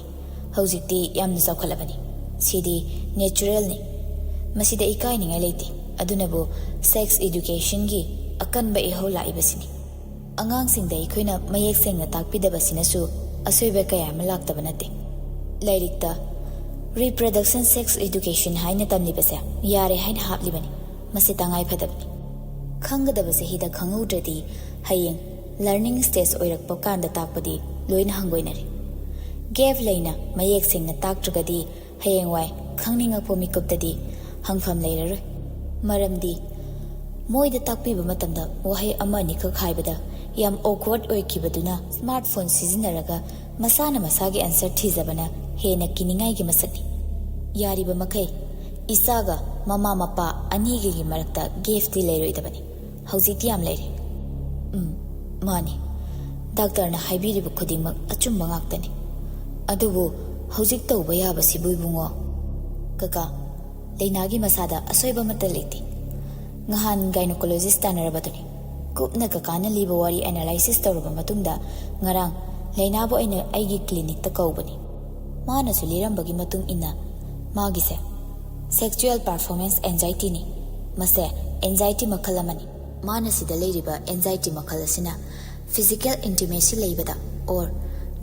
ꯍꯧꯖꯤꯛꯇꯤ ꯌꯥꯝꯅ ꯆꯥꯎꯈꯠꯂꯕꯅꯤ꯫ ꯁꯤꯗꯤ naturalꯅꯤ꯫ ꯃꯁꯤꯗ ꯏꯀꯥꯏꯅꯤꯡꯉꯥꯏ ꯂꯩꯇꯦ꯫ ꯑꯗꯨꯅꯕꯨ sex educationꯒꯤ ꯑꯀꯟꯕ ꯏꯍꯧ ꯂꯥꯛꯏꯕꯁꯤꯅꯤ꯫ ꯑꯉꯥꯡꯁꯤꯡꯗ ꯑꯩꯈꯣꯏꯅ ꯃꯌꯦꯛ ꯁꯦꯡꯅ ꯇꯥꯛꯄꯤꯗꯕꯁꯤꯅꯁꯨ ꯑꯁꯣꯏꯕ ꯀꯌꯥ ꯑꯃ ꯂꯥꯛꯇꯕ ꯅꯠꯇꯦ꯫ ꯂꯥꯏꯔꯤꯛꯇ reproduction sex education ꯍꯥꯏꯅ ꯇꯝꯂꯤꯕꯁꯦ ꯌꯥꯔꯦ ꯍꯥꯏꯅ ꯍꯥꯞꯂꯤꯕꯅꯤ꯫ ꯃꯁꯤ ꯇꯉꯥꯏ ꯐꯗꯕꯅꯤ꯫ ꯈꯪꯒꯗꯕ ꯆꯍꯤꯗ ꯈꯪꯍꯧꯗ꯭ꯔꯗꯤ ꯍꯌꯦꯡ learning stage ꯑꯣꯏꯔꯛꯄ ꯀꯥꯟꯗ ꯇꯥꯛꯄꯗꯤ ꯂꯣꯏꯅ ꯍꯪꯒꯣꯏꯅꯔꯦ꯫ Gap ꯂꯩꯅ ꯃꯌꯦꯛ ꯁꯦꯡꯅ ꯇꯥꯛꯇ꯭ꯔꯒꯗꯤ ꯍꯌꯦꯡꯋꯥꯏ ꯈꯪꯅꯤꯡꯉꯛꯄ ꯃꯤꯀꯨꯞꯇꯗꯤ ꯍꯪꯐꯝ ꯂꯩꯔꯔꯣꯏ꯫ ꯃꯔꯝꯗꯤ ꯃꯣꯏꯗ ꯇꯥꯛꯄꯤꯕ ꯃꯇꯝꯗ ꯋꯥꯍꯩ ꯑꯃ ꯑꯅꯤꯈꯛ ꯍꯥꯏꯕꯗ ꯌꯥꯝ awkward ꯑꯣꯏꯈꯤꯕꯗꯨꯅ smartphone ꯁꯤꯖꯤꯟꯅꯔꯒ ꯃꯁꯥꯅ ꯃꯁꯥꯒꯤ answer ꯊꯤꯖꯕꯅ ꯍꯦꯟꯅ ꯀꯤꯅꯤꯡꯉꯥꯏꯒꯤ ꯃꯁꯛꯅꯤ꯫ ꯌꯥꯔꯤꯕ ꯃꯈꯩ ꯏꯆꯥꯒ ꯃꯃꯥ ꯃꯄꯥ ꯑꯅꯤꯒꯤ ꯃꯔꯛꯇ gapꯇꯤ ꯂꯩꯔꯣꯏꯗꯕꯅꯤ꯫ ꯍꯧꯖꯤꯛꯇꯤ ꯌꯥꯝ ꯂꯩꯔꯦ꯫" "ꯎꯝ, ꯃꯥꯅꯤ꯫ ꯗꯥꯛꯇꯔꯅ ꯍꯥꯏꯕꯤꯔꯤꯕ ꯈꯨꯗꯤꯡꯃꯛ ꯑꯆꯨꯝꯕ ꯉꯥꯛꯇꯅꯤ꯫ ꯑꯗꯨꯕꯨ ꯍꯧꯖꯤꯛ ꯇꯧꯕ ꯌꯥꯕꯁꯤꯕꯨ ꯏꯕꯨꯡꯉꯣ꯫" "ꯀꯀꯥ, ꯂꯩꯅꯥꯒꯤ ꯃꯁꯥꯗ ꯑꯁꯣꯏꯕ ꯑꯃꯠꯇ ꯂꯩꯇꯦ꯫ ꯉꯍꯥꯟ gynecologist ꯇꯥꯟꯅꯔꯕꯗꯨꯅꯤ꯫ ꯀꯨꯞꯅ ꯀꯀꯥꯅ ꯂꯤꯕ ꯋꯥꯔꯤ analysis ꯇꯧꯔꯕ ꯃꯇꯨꯡꯗ ꯉꯔꯥꯡ ꯂꯩꯅꯥꯕꯨ ꯑꯩꯅ ꯑꯩꯒꯤ clinicꯇ ꯀꯧꯕꯅꯤ꯫ ꯃꯥꯅꯁꯨ ꯂꯤꯔꯝꯕꯒꯤ ꯃꯇꯨꯡ ꯏꯟꯅ ꯃꯥꯒꯤꯁꯦ sexual performance anxietyꯅꯤ꯫ ꯃꯁꯦ anxiety ꯃꯈꯜ ꯑꯃꯅꯤ꯫ ꯃꯥꯅ ꯁꯤꯗ ꯂꯩꯔꯤꯕ anxiety ꯃꯈꯜ ꯑꯁꯤꯅ physical intimacy ꯂꯩꯕꯗ or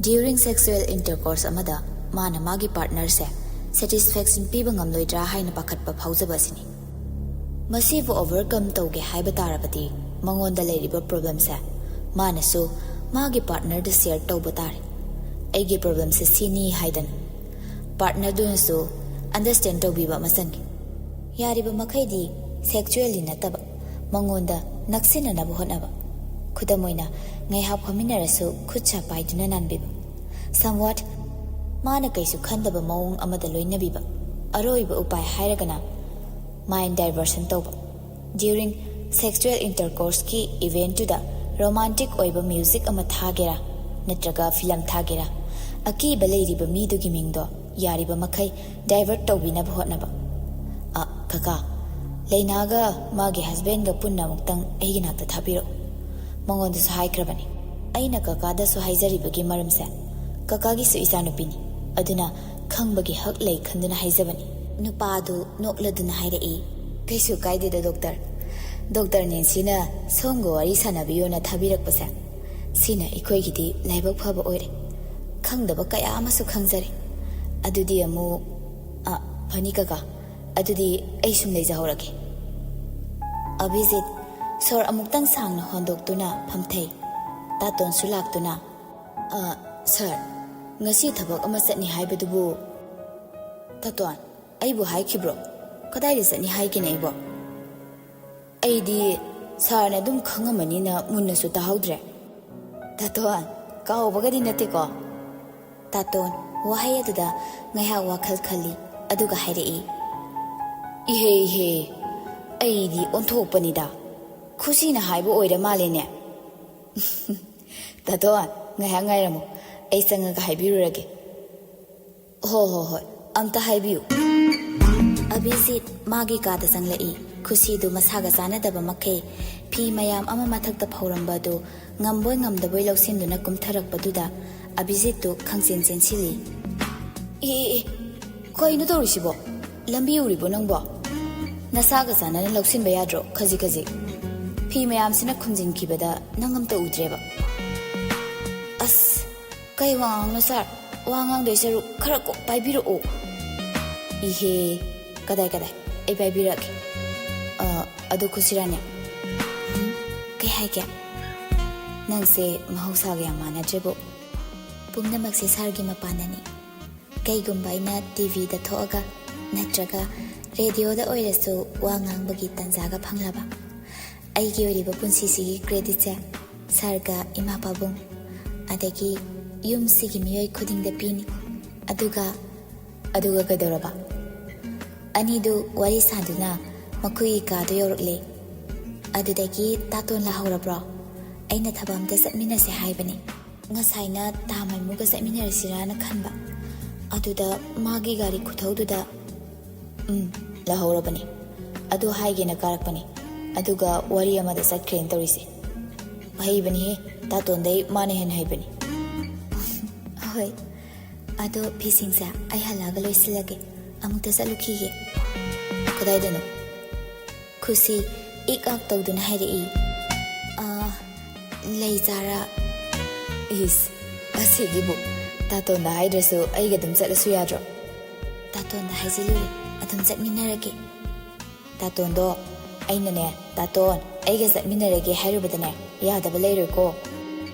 during sexual intercourse ꯑꯃꯗ ꯃꯥꯅ ꯃꯥꯒꯤ partnerꯁꯦ satisfaction ꯄꯤꯕ ꯉꯝꯂꯣꯏꯗ꯭ꯔꯥ ꯍꯥꯏꯅ ꯄꯥꯈꯠꯄ ꯐꯥꯎꯖꯕ ꯑꯁꯤꯅꯤ꯫ ꯃꯁꯤꯕꯨ ꯑꯣꯚꯔꯀꯝ ꯇꯧꯒꯦ ꯍꯥꯏꯕ ꯇꯥꯔꯕꯗꯤ ꯃꯉꯣꯟꯗ ꯂꯩꯔꯤꯕ ꯄ꯭ꯔꯣꯕ꯭ꯂꯦꯝꯁꯦ ꯃꯥꯅꯁꯨ ꯃꯥꯒꯤ ꯄꯥꯔꯠꯅꯔꯗ ꯁꯤꯌꯔ ꯇꯧꯕ ꯇꯥꯔꯦ꯫ "ꯑꯩꯒꯤ ꯄ꯭ꯔꯣꯕ꯭ꯂꯦꯝꯁꯦ ꯁꯤꯅꯤ" ꯍꯥꯏꯗꯅ꯫ ꯄꯥꯔꯠꯅꯔꯗꯨꯅꯁꯨ ꯑꯟꯗꯔꯁ꯭ꯇꯦꯟ ꯇꯧꯕꯤꯕ ꯑꯃ ꯆꯪꯏ꯫ ꯌꯥꯔꯤꯕ ꯃꯈꯩꯗꯤ ꯁꯦꯛꯆꯨꯋꯦꯜꯂꯤ ꯅꯠꯇꯕ ꯃꯉꯣꯟꯗ ꯅꯛꯁꯤꯟꯅꯅꯕ ꯍꯣꯠꯅꯕ꯫ ꯈꯨꯗꯝ ꯑꯣꯏꯅ, ꯉꯥꯏꯍꯥꯛ ꯐꯝꯃꯤꯟꯅꯔꯁꯨ ꯈꯨꯠ ꯁꯥ ꯄꯥꯏꯗꯨꯅ ꯅꯥꯟꯕꯤꯕ꯫ Somewhat ꯃꯥꯅ ꯀꯩꯁꯨ ꯈꯟꯗꯕ ꯃꯑꯣꯡ ꯑꯃꯗ ꯂꯣꯏꯅꯕꯤꯕ꯫ ꯑꯔꯣꯏꯕ ꯎꯄꯥꯏ ꯍꯥꯏꯔꯒꯅ ꯃꯥꯏꯟ ꯗꯥꯏꯚꯔꯁꯟ ꯇꯧꯕ꯫ ꯗ꯭ꯌꯨꯔꯤꯡ ꯁꯦꯛꯆꯨꯋꯦꯜ ꯏꯟꯇꯔꯀꯣꯔꯁꯀꯤ ꯏꯚꯦꯟꯠꯇꯨꯗ ꯔꯣꯃꯥꯟꯇꯤꯛ ꯑꯣꯏꯕ ꯃ꯭ꯌꯨꯖꯤꯛ ꯑꯃ ꯊꯥꯒꯦꯔꯥ ꯅꯠꯇ꯭ꯔꯒ ꯐꯤꯂꯝ ꯊꯥꯒꯦꯔꯥ, ꯑꯀꯤꯕ ꯂꯩꯔꯤꯕ ꯃꯤꯗꯨꯒꯤ ꯃꯤꯡꯗꯣ ꯌꯥꯔꯤꯕ ꯃꯈꯩ ꯗꯥꯏꯚꯔꯠ ꯇꯧꯕꯤꯅꯕ ꯍꯣꯠꯅꯕ꯫ "ꯑ, ꯀꯀꯥ, ꯂꯩꯅꯥꯒ ꯃꯥꯒꯤ ꯍꯁꯕꯦꯟꯒ ꯄꯨꯟꯅ ꯑꯃꯨꯛꯇꯪ ꯑꯩꯒꯤ ꯅꯥꯛꯇ ꯊꯥꯕꯤꯔꯛꯎ꯫ ꯃꯉꯣꯟꯗꯁꯨ ꯍꯥꯏꯈ꯭ꯔꯕꯅꯤ꯫ ꯑꯩꯅ ꯀꯀꯥꯗꯁꯨ ꯍꯥꯏꯖꯔꯤꯕꯒꯤ ꯃꯔꯝꯁꯦ, ꯀꯀꯥꯒꯤꯁꯨ ꯏꯆꯥꯅꯨꯄꯤꯅꯤ, ꯑꯗꯨꯅ ꯈꯪꯕꯒꯤ ꯍꯛ ꯂꯩ ꯈꯟꯗꯨꯅ ꯍꯥꯏꯖꯕꯅꯤ꯫" ꯅꯨꯄꯥ ꯑꯗꯨ ꯅꯣꯛꯂꯗꯨꯅ ꯍꯥꯏꯔꯛꯏ, "ꯀꯩꯁꯨ ꯀꯥꯏꯗꯦꯗ ꯗꯣꯛꯇꯔ꯫ ꯗꯣꯛꯇꯔ ꯅꯦꯟꯁꯤꯅ ꯁꯣꯝꯒ ꯋꯥꯔꯤ ꯁꯥꯟꯅꯕꯤꯌꯣꯅ ꯊꯥꯕꯤꯔꯛꯄꯁꯦ, ꯁꯤꯅ ꯑꯩꯈꯣꯏꯒꯤꯗꯤ ꯂꯥꯏꯕꯛ ꯐꯕ ꯑꯣꯏꯔꯦ꯫ ꯈꯪꯗꯕ ꯀꯌꯥ ꯑꯃꯁꯨ ꯈꯪꯖꯔꯦ꯫ ꯑꯗꯨꯗꯤ ꯑꯃꯨꯛ, ꯑ, ꯐꯅꯤ ꯀꯀꯥ, ꯑꯗꯨꯗꯤ ꯑꯩ ꯁꯨꯝ ꯂꯩꯖꯍꯧꯔꯒꯦ꯫" ꯑꯚꯤꯖꯤꯠ ꯁꯣꯔ ꯑꯃꯨꯛꯇꯪ ꯁꯥꯡꯅ ꯍꯣꯟꯗꯣꯛꯇꯨꯅ ꯐꯝꯊꯩ꯫ ꯇꯥꯇꯣꯟꯁꯨ ꯂꯥꯛꯇꯨꯅ, "ꯑ, ꯁꯥꯔ, ꯉꯁꯤ ꯊꯕꯛ ꯑꯃ ꯆꯠꯅꯤ ꯍꯥꯏꯕꯗꯨꯕꯨ?" "ꯇꯥꯇꯣꯟ, ꯑꯩꯕꯨ ꯍꯥꯏꯈꯤꯕ꯭ꯔꯣ? ꯀꯗꯥꯏꯗ ꯆꯠꯅꯤ ꯍꯥꯏꯒꯦꯅꯦ ꯑꯩꯕꯣ?" "ꯑꯩꯗꯤ ꯁꯥꯔꯅ ꯑꯗꯨꯝ ꯈꯪꯉꯝꯃꯅꯤꯅ ꯃꯨꯟꯅꯁꯨ ꯇꯥꯍꯧꯗ꯭ꯔꯦ꯫" "ꯇꯥꯇꯣꯟ, ꯀꯥꯎꯕꯒꯗꯤ ꯅꯠꯇꯦꯀꯣ?" ꯇꯥꯇꯣꯟ ꯋꯥꯍꯩ ꯑꯗꯨꯗ ꯉꯥꯏꯍꯥꯛ ꯋꯥꯈꯜ ꯈꯜꯂꯤ, ꯑꯗꯨꯒ ꯍꯥꯏꯔꯛꯏ, "ꯏꯍꯦ, ꯏꯍꯦ, ꯑꯩꯗꯤ ꯑꯣꯟꯊꯣꯛꯄꯅꯤꯗ꯫ ꯈꯨꯁꯤꯅ ꯍꯥꯏꯕ ꯑꯣꯏꯔ ꯃꯥꯜꯂꯦꯅꯦ꯫" "ꯇꯥꯇꯣꯟ, ꯉꯥꯏꯍꯥꯛ ꯉꯥꯏꯔꯝꯃꯨ, ꯑꯩ ꯆꯪꯉꯒ ꯍꯥꯏꯕꯤꯔꯨꯔꯒꯦ꯫" "ꯍꯣ, ꯍꯣ, ꯍꯣꯏ, ꯑꯝꯇ ꯍꯥꯏꯕꯤꯌꯨ꯫" ꯑꯚꯤꯖꯤꯠ ꯃꯥꯒꯤ ꯀꯥꯗ ꯆꯪꯂꯛꯏ꯫ ꯈꯨꯁꯤꯗꯨ ꯃꯁꯥꯒ ꯆꯥꯟꯅꯗꯕ ꯃꯈꯩ ꯐꯤ ꯃꯌꯥꯝ ꯑꯃ ꯃꯊꯛꯇ ꯐꯧꯔꯝꯕ ꯑꯗꯨ ꯉꯝꯕꯣꯏ ꯉꯝꯗꯕꯣꯏ ꯂꯧꯁꯤꯟꯗꯨꯅ ꯀꯨꯝꯊꯔꯛꯄꯗꯨꯗ ꯑꯚꯤꯖꯤꯠꯇꯨ ꯈꯪꯆꯦꯟ ꯆꯦꯟꯁꯤꯜꯂꯤ꯫ "ꯑꯦ, ꯑꯦ, ꯑꯦ, ꯀꯩꯅꯣ ꯇꯧꯔꯤꯁꯤꯕꯣ? ꯂꯝꯕꯤ ꯎꯔꯤꯕꯣ ꯅꯪꯕꯣ? ꯅꯁꯥꯒ ꯆꯥꯟꯅꯅ ꯂꯧꯁꯤꯟꯕ ꯌꯥꯗ꯭ꯔꯣ ꯈꯖꯤꯛ ꯈꯖꯤꯛ? ꯐꯤ ꯃꯌꯥꯝꯁꯤꯅ ꯈꯨꯝꯖꯤꯟꯈꯤꯕꯗ ꯅꯪ ꯑꯝꯇ ꯎꯗ꯭ꯔꯦꯕ꯫" "ꯑꯁ, ꯀꯩ ꯋꯥ ꯉꯥꯡꯅꯣ ꯁꯥꯔ? ꯋꯥ ꯉꯥꯡꯗꯣꯏ ꯁꯔꯨꯛ ꯈꯔ ꯀꯣꯛ ꯄꯥꯏꯕꯤꯔꯛꯑꯣ꯫" "ꯏꯍꯦ, ꯀꯗꯥꯏ, ꯀꯗꯥꯏ? ꯑꯩ ꯄꯥꯏꯕꯤꯔꯛꯀꯦ꯫" ꯑ, ꯑꯗꯨ ꯈꯨꯁꯤꯔꯥꯅꯤ꯫ ꯎꯝ? ꯀꯩ ꯍꯥꯏꯒꯦ? ꯅꯪꯁꯦ ꯃꯍꯧꯁꯥꯒ ꯌꯥꯝ ꯃꯥꯟꯅꯗ꯭ꯔꯦꯕꯨ꯫ ꯄꯨꯝꯅꯃꯛꯁꯦ ꯁꯥꯔꯒꯤ ꯃꯄꯥꯟꯅꯅꯤ꯫ ꯀꯩꯒꯨꯝꯕ ꯑꯩꯅ ꯇꯤ ꯚꯤꯗ ꯊꯣꯛꯑꯒ ꯅꯠꯇ꯭ꯔꯒ ꯔꯦꯗꯤꯑꯣꯗ ꯑꯣꯏꯔꯁꯨ ꯋꯥ ꯉꯥꯡꯕꯒꯤ ꯇꯥꯟꯖꯥꯒ ꯐꯪꯂꯕ, ꯑꯩꯒꯤ ꯑꯣꯏꯔꯤꯕ ꯄꯨꯟꯁꯤꯁꯤꯒꯤ ꯀ꯭ꯔꯦꯗꯤꯠꯁꯦ ꯁꯥꯔꯒ ꯏꯃꯥ ꯄꯥꯕꯨꯡ ꯑꯗꯒꯤ ꯌꯨꯝꯁꯤꯒꯤ ꯃꯤꯑꯣꯏ ꯈꯨꯗꯤꯡꯗ ꯄꯤꯅꯤ꯫ ꯑꯗꯨꯒ, ꯑꯗꯨꯒ ꯀꯩꯗꯧꯔꯕ? ꯑꯅꯤꯗꯨ ꯋꯥꯔꯤ ꯁꯥꯗꯨꯅ ꯃꯈꯣꯏꯒꯤ ꯀꯥꯗ ꯌꯧꯔꯛꯂꯦ꯫ ꯑꯗꯨꯗꯒꯤ ꯇꯥꯇꯣꯟ ꯂꯥꯛꯍꯧꯔꯕ꯭ꯔꯣ? ꯑꯩꯅ ꯊꯕꯛ ꯑꯝꯇ ꯆꯠꯃꯤꯟꯅꯁꯦ ꯍꯥꯏꯕꯅꯤ꯫ ꯉꯁꯥꯏꯅ ꯇꯥ ꯃꯥꯏꯃꯨꯒ ꯆꯠꯃꯤꯟꯅꯔꯁꯤꯔꯥꯅ ꯈꯟꯕ, ꯑꯗꯨꯗ ꯃꯥꯒꯤ ꯒꯥꯔꯤ ꯈꯨꯊꯧꯗꯨꯗ꯫ ꯎꯝ, ꯂꯥꯛꯍꯧꯔꯕꯅꯤ꯫ ꯑꯗꯨ ꯍꯥꯏꯒꯦꯅ ꯀꯥꯔꯛꯄꯅꯤ, ꯑꯗꯨꯒ ꯋꯥꯔꯤ ꯑꯃꯗ ꯆꯠꯈ꯭ꯔꯦꯅ ꯇꯧꯔꯤꯁꯦ꯫ ꯍꯩꯕꯅꯤꯍꯦ, ꯇꯥꯇꯣꯟꯗꯩ ꯃꯥꯅ ꯍꯦꯟꯅ ꯍꯩꯕꯅꯤ꯫ ꯍꯣꯏ, ꯑꯗꯣ ꯐꯤꯁꯤꯡꯁꯦ ꯑꯩ ꯍꯜꯂꯛꯑꯒ ꯂꯣꯏꯁꯤꯜꯂꯒꯦ꯫ ꯑꯃꯨꯛꯇ ꯆꯠꯂꯨꯈꯤꯒꯦ꯫ ꯀꯗꯥꯏꯗꯅꯣ? ꯈꯨꯁꯤ ꯏꯛ ꯑꯥꯛ ꯇꯧꯗꯨꯅ ꯍꯥꯏꯔꯛꯏ꯫ "ꯑꯥ, ꯂꯩ ꯆꯥꯔ?" ꯏꯁ, ꯑꯁꯤꯒꯤꯕꯨ ꯇꯥꯇꯣꯟꯗ ꯍꯥꯏꯗ꯭ꯔꯁꯨ ꯑꯩꯒ ꯑꯗꯨꯝ ꯆꯠꯂꯁꯨ ꯌꯥꯗ꯭ꯔꯣ? ꯇꯥꯇꯣꯟꯗ ꯍꯥꯏꯖꯤꯜꯂꯨꯔꯦ, ꯑꯗꯨꯝ ꯆꯠꯃꯤꯟꯅꯔꯒꯦ꯫ ꯇꯥꯇꯣꯟꯗꯣ, ꯑꯩꯅꯅꯦ, "ꯇꯥꯇꯣꯟ, ꯑꯩꯒ ꯆꯠꯃꯤꯟꯅꯔꯒꯦ" ꯍꯥꯏꯔꯨꯕꯗꯅꯦ, ꯌꯥꯗꯕ ꯂꯩꯔꯣꯏꯀꯣ꯫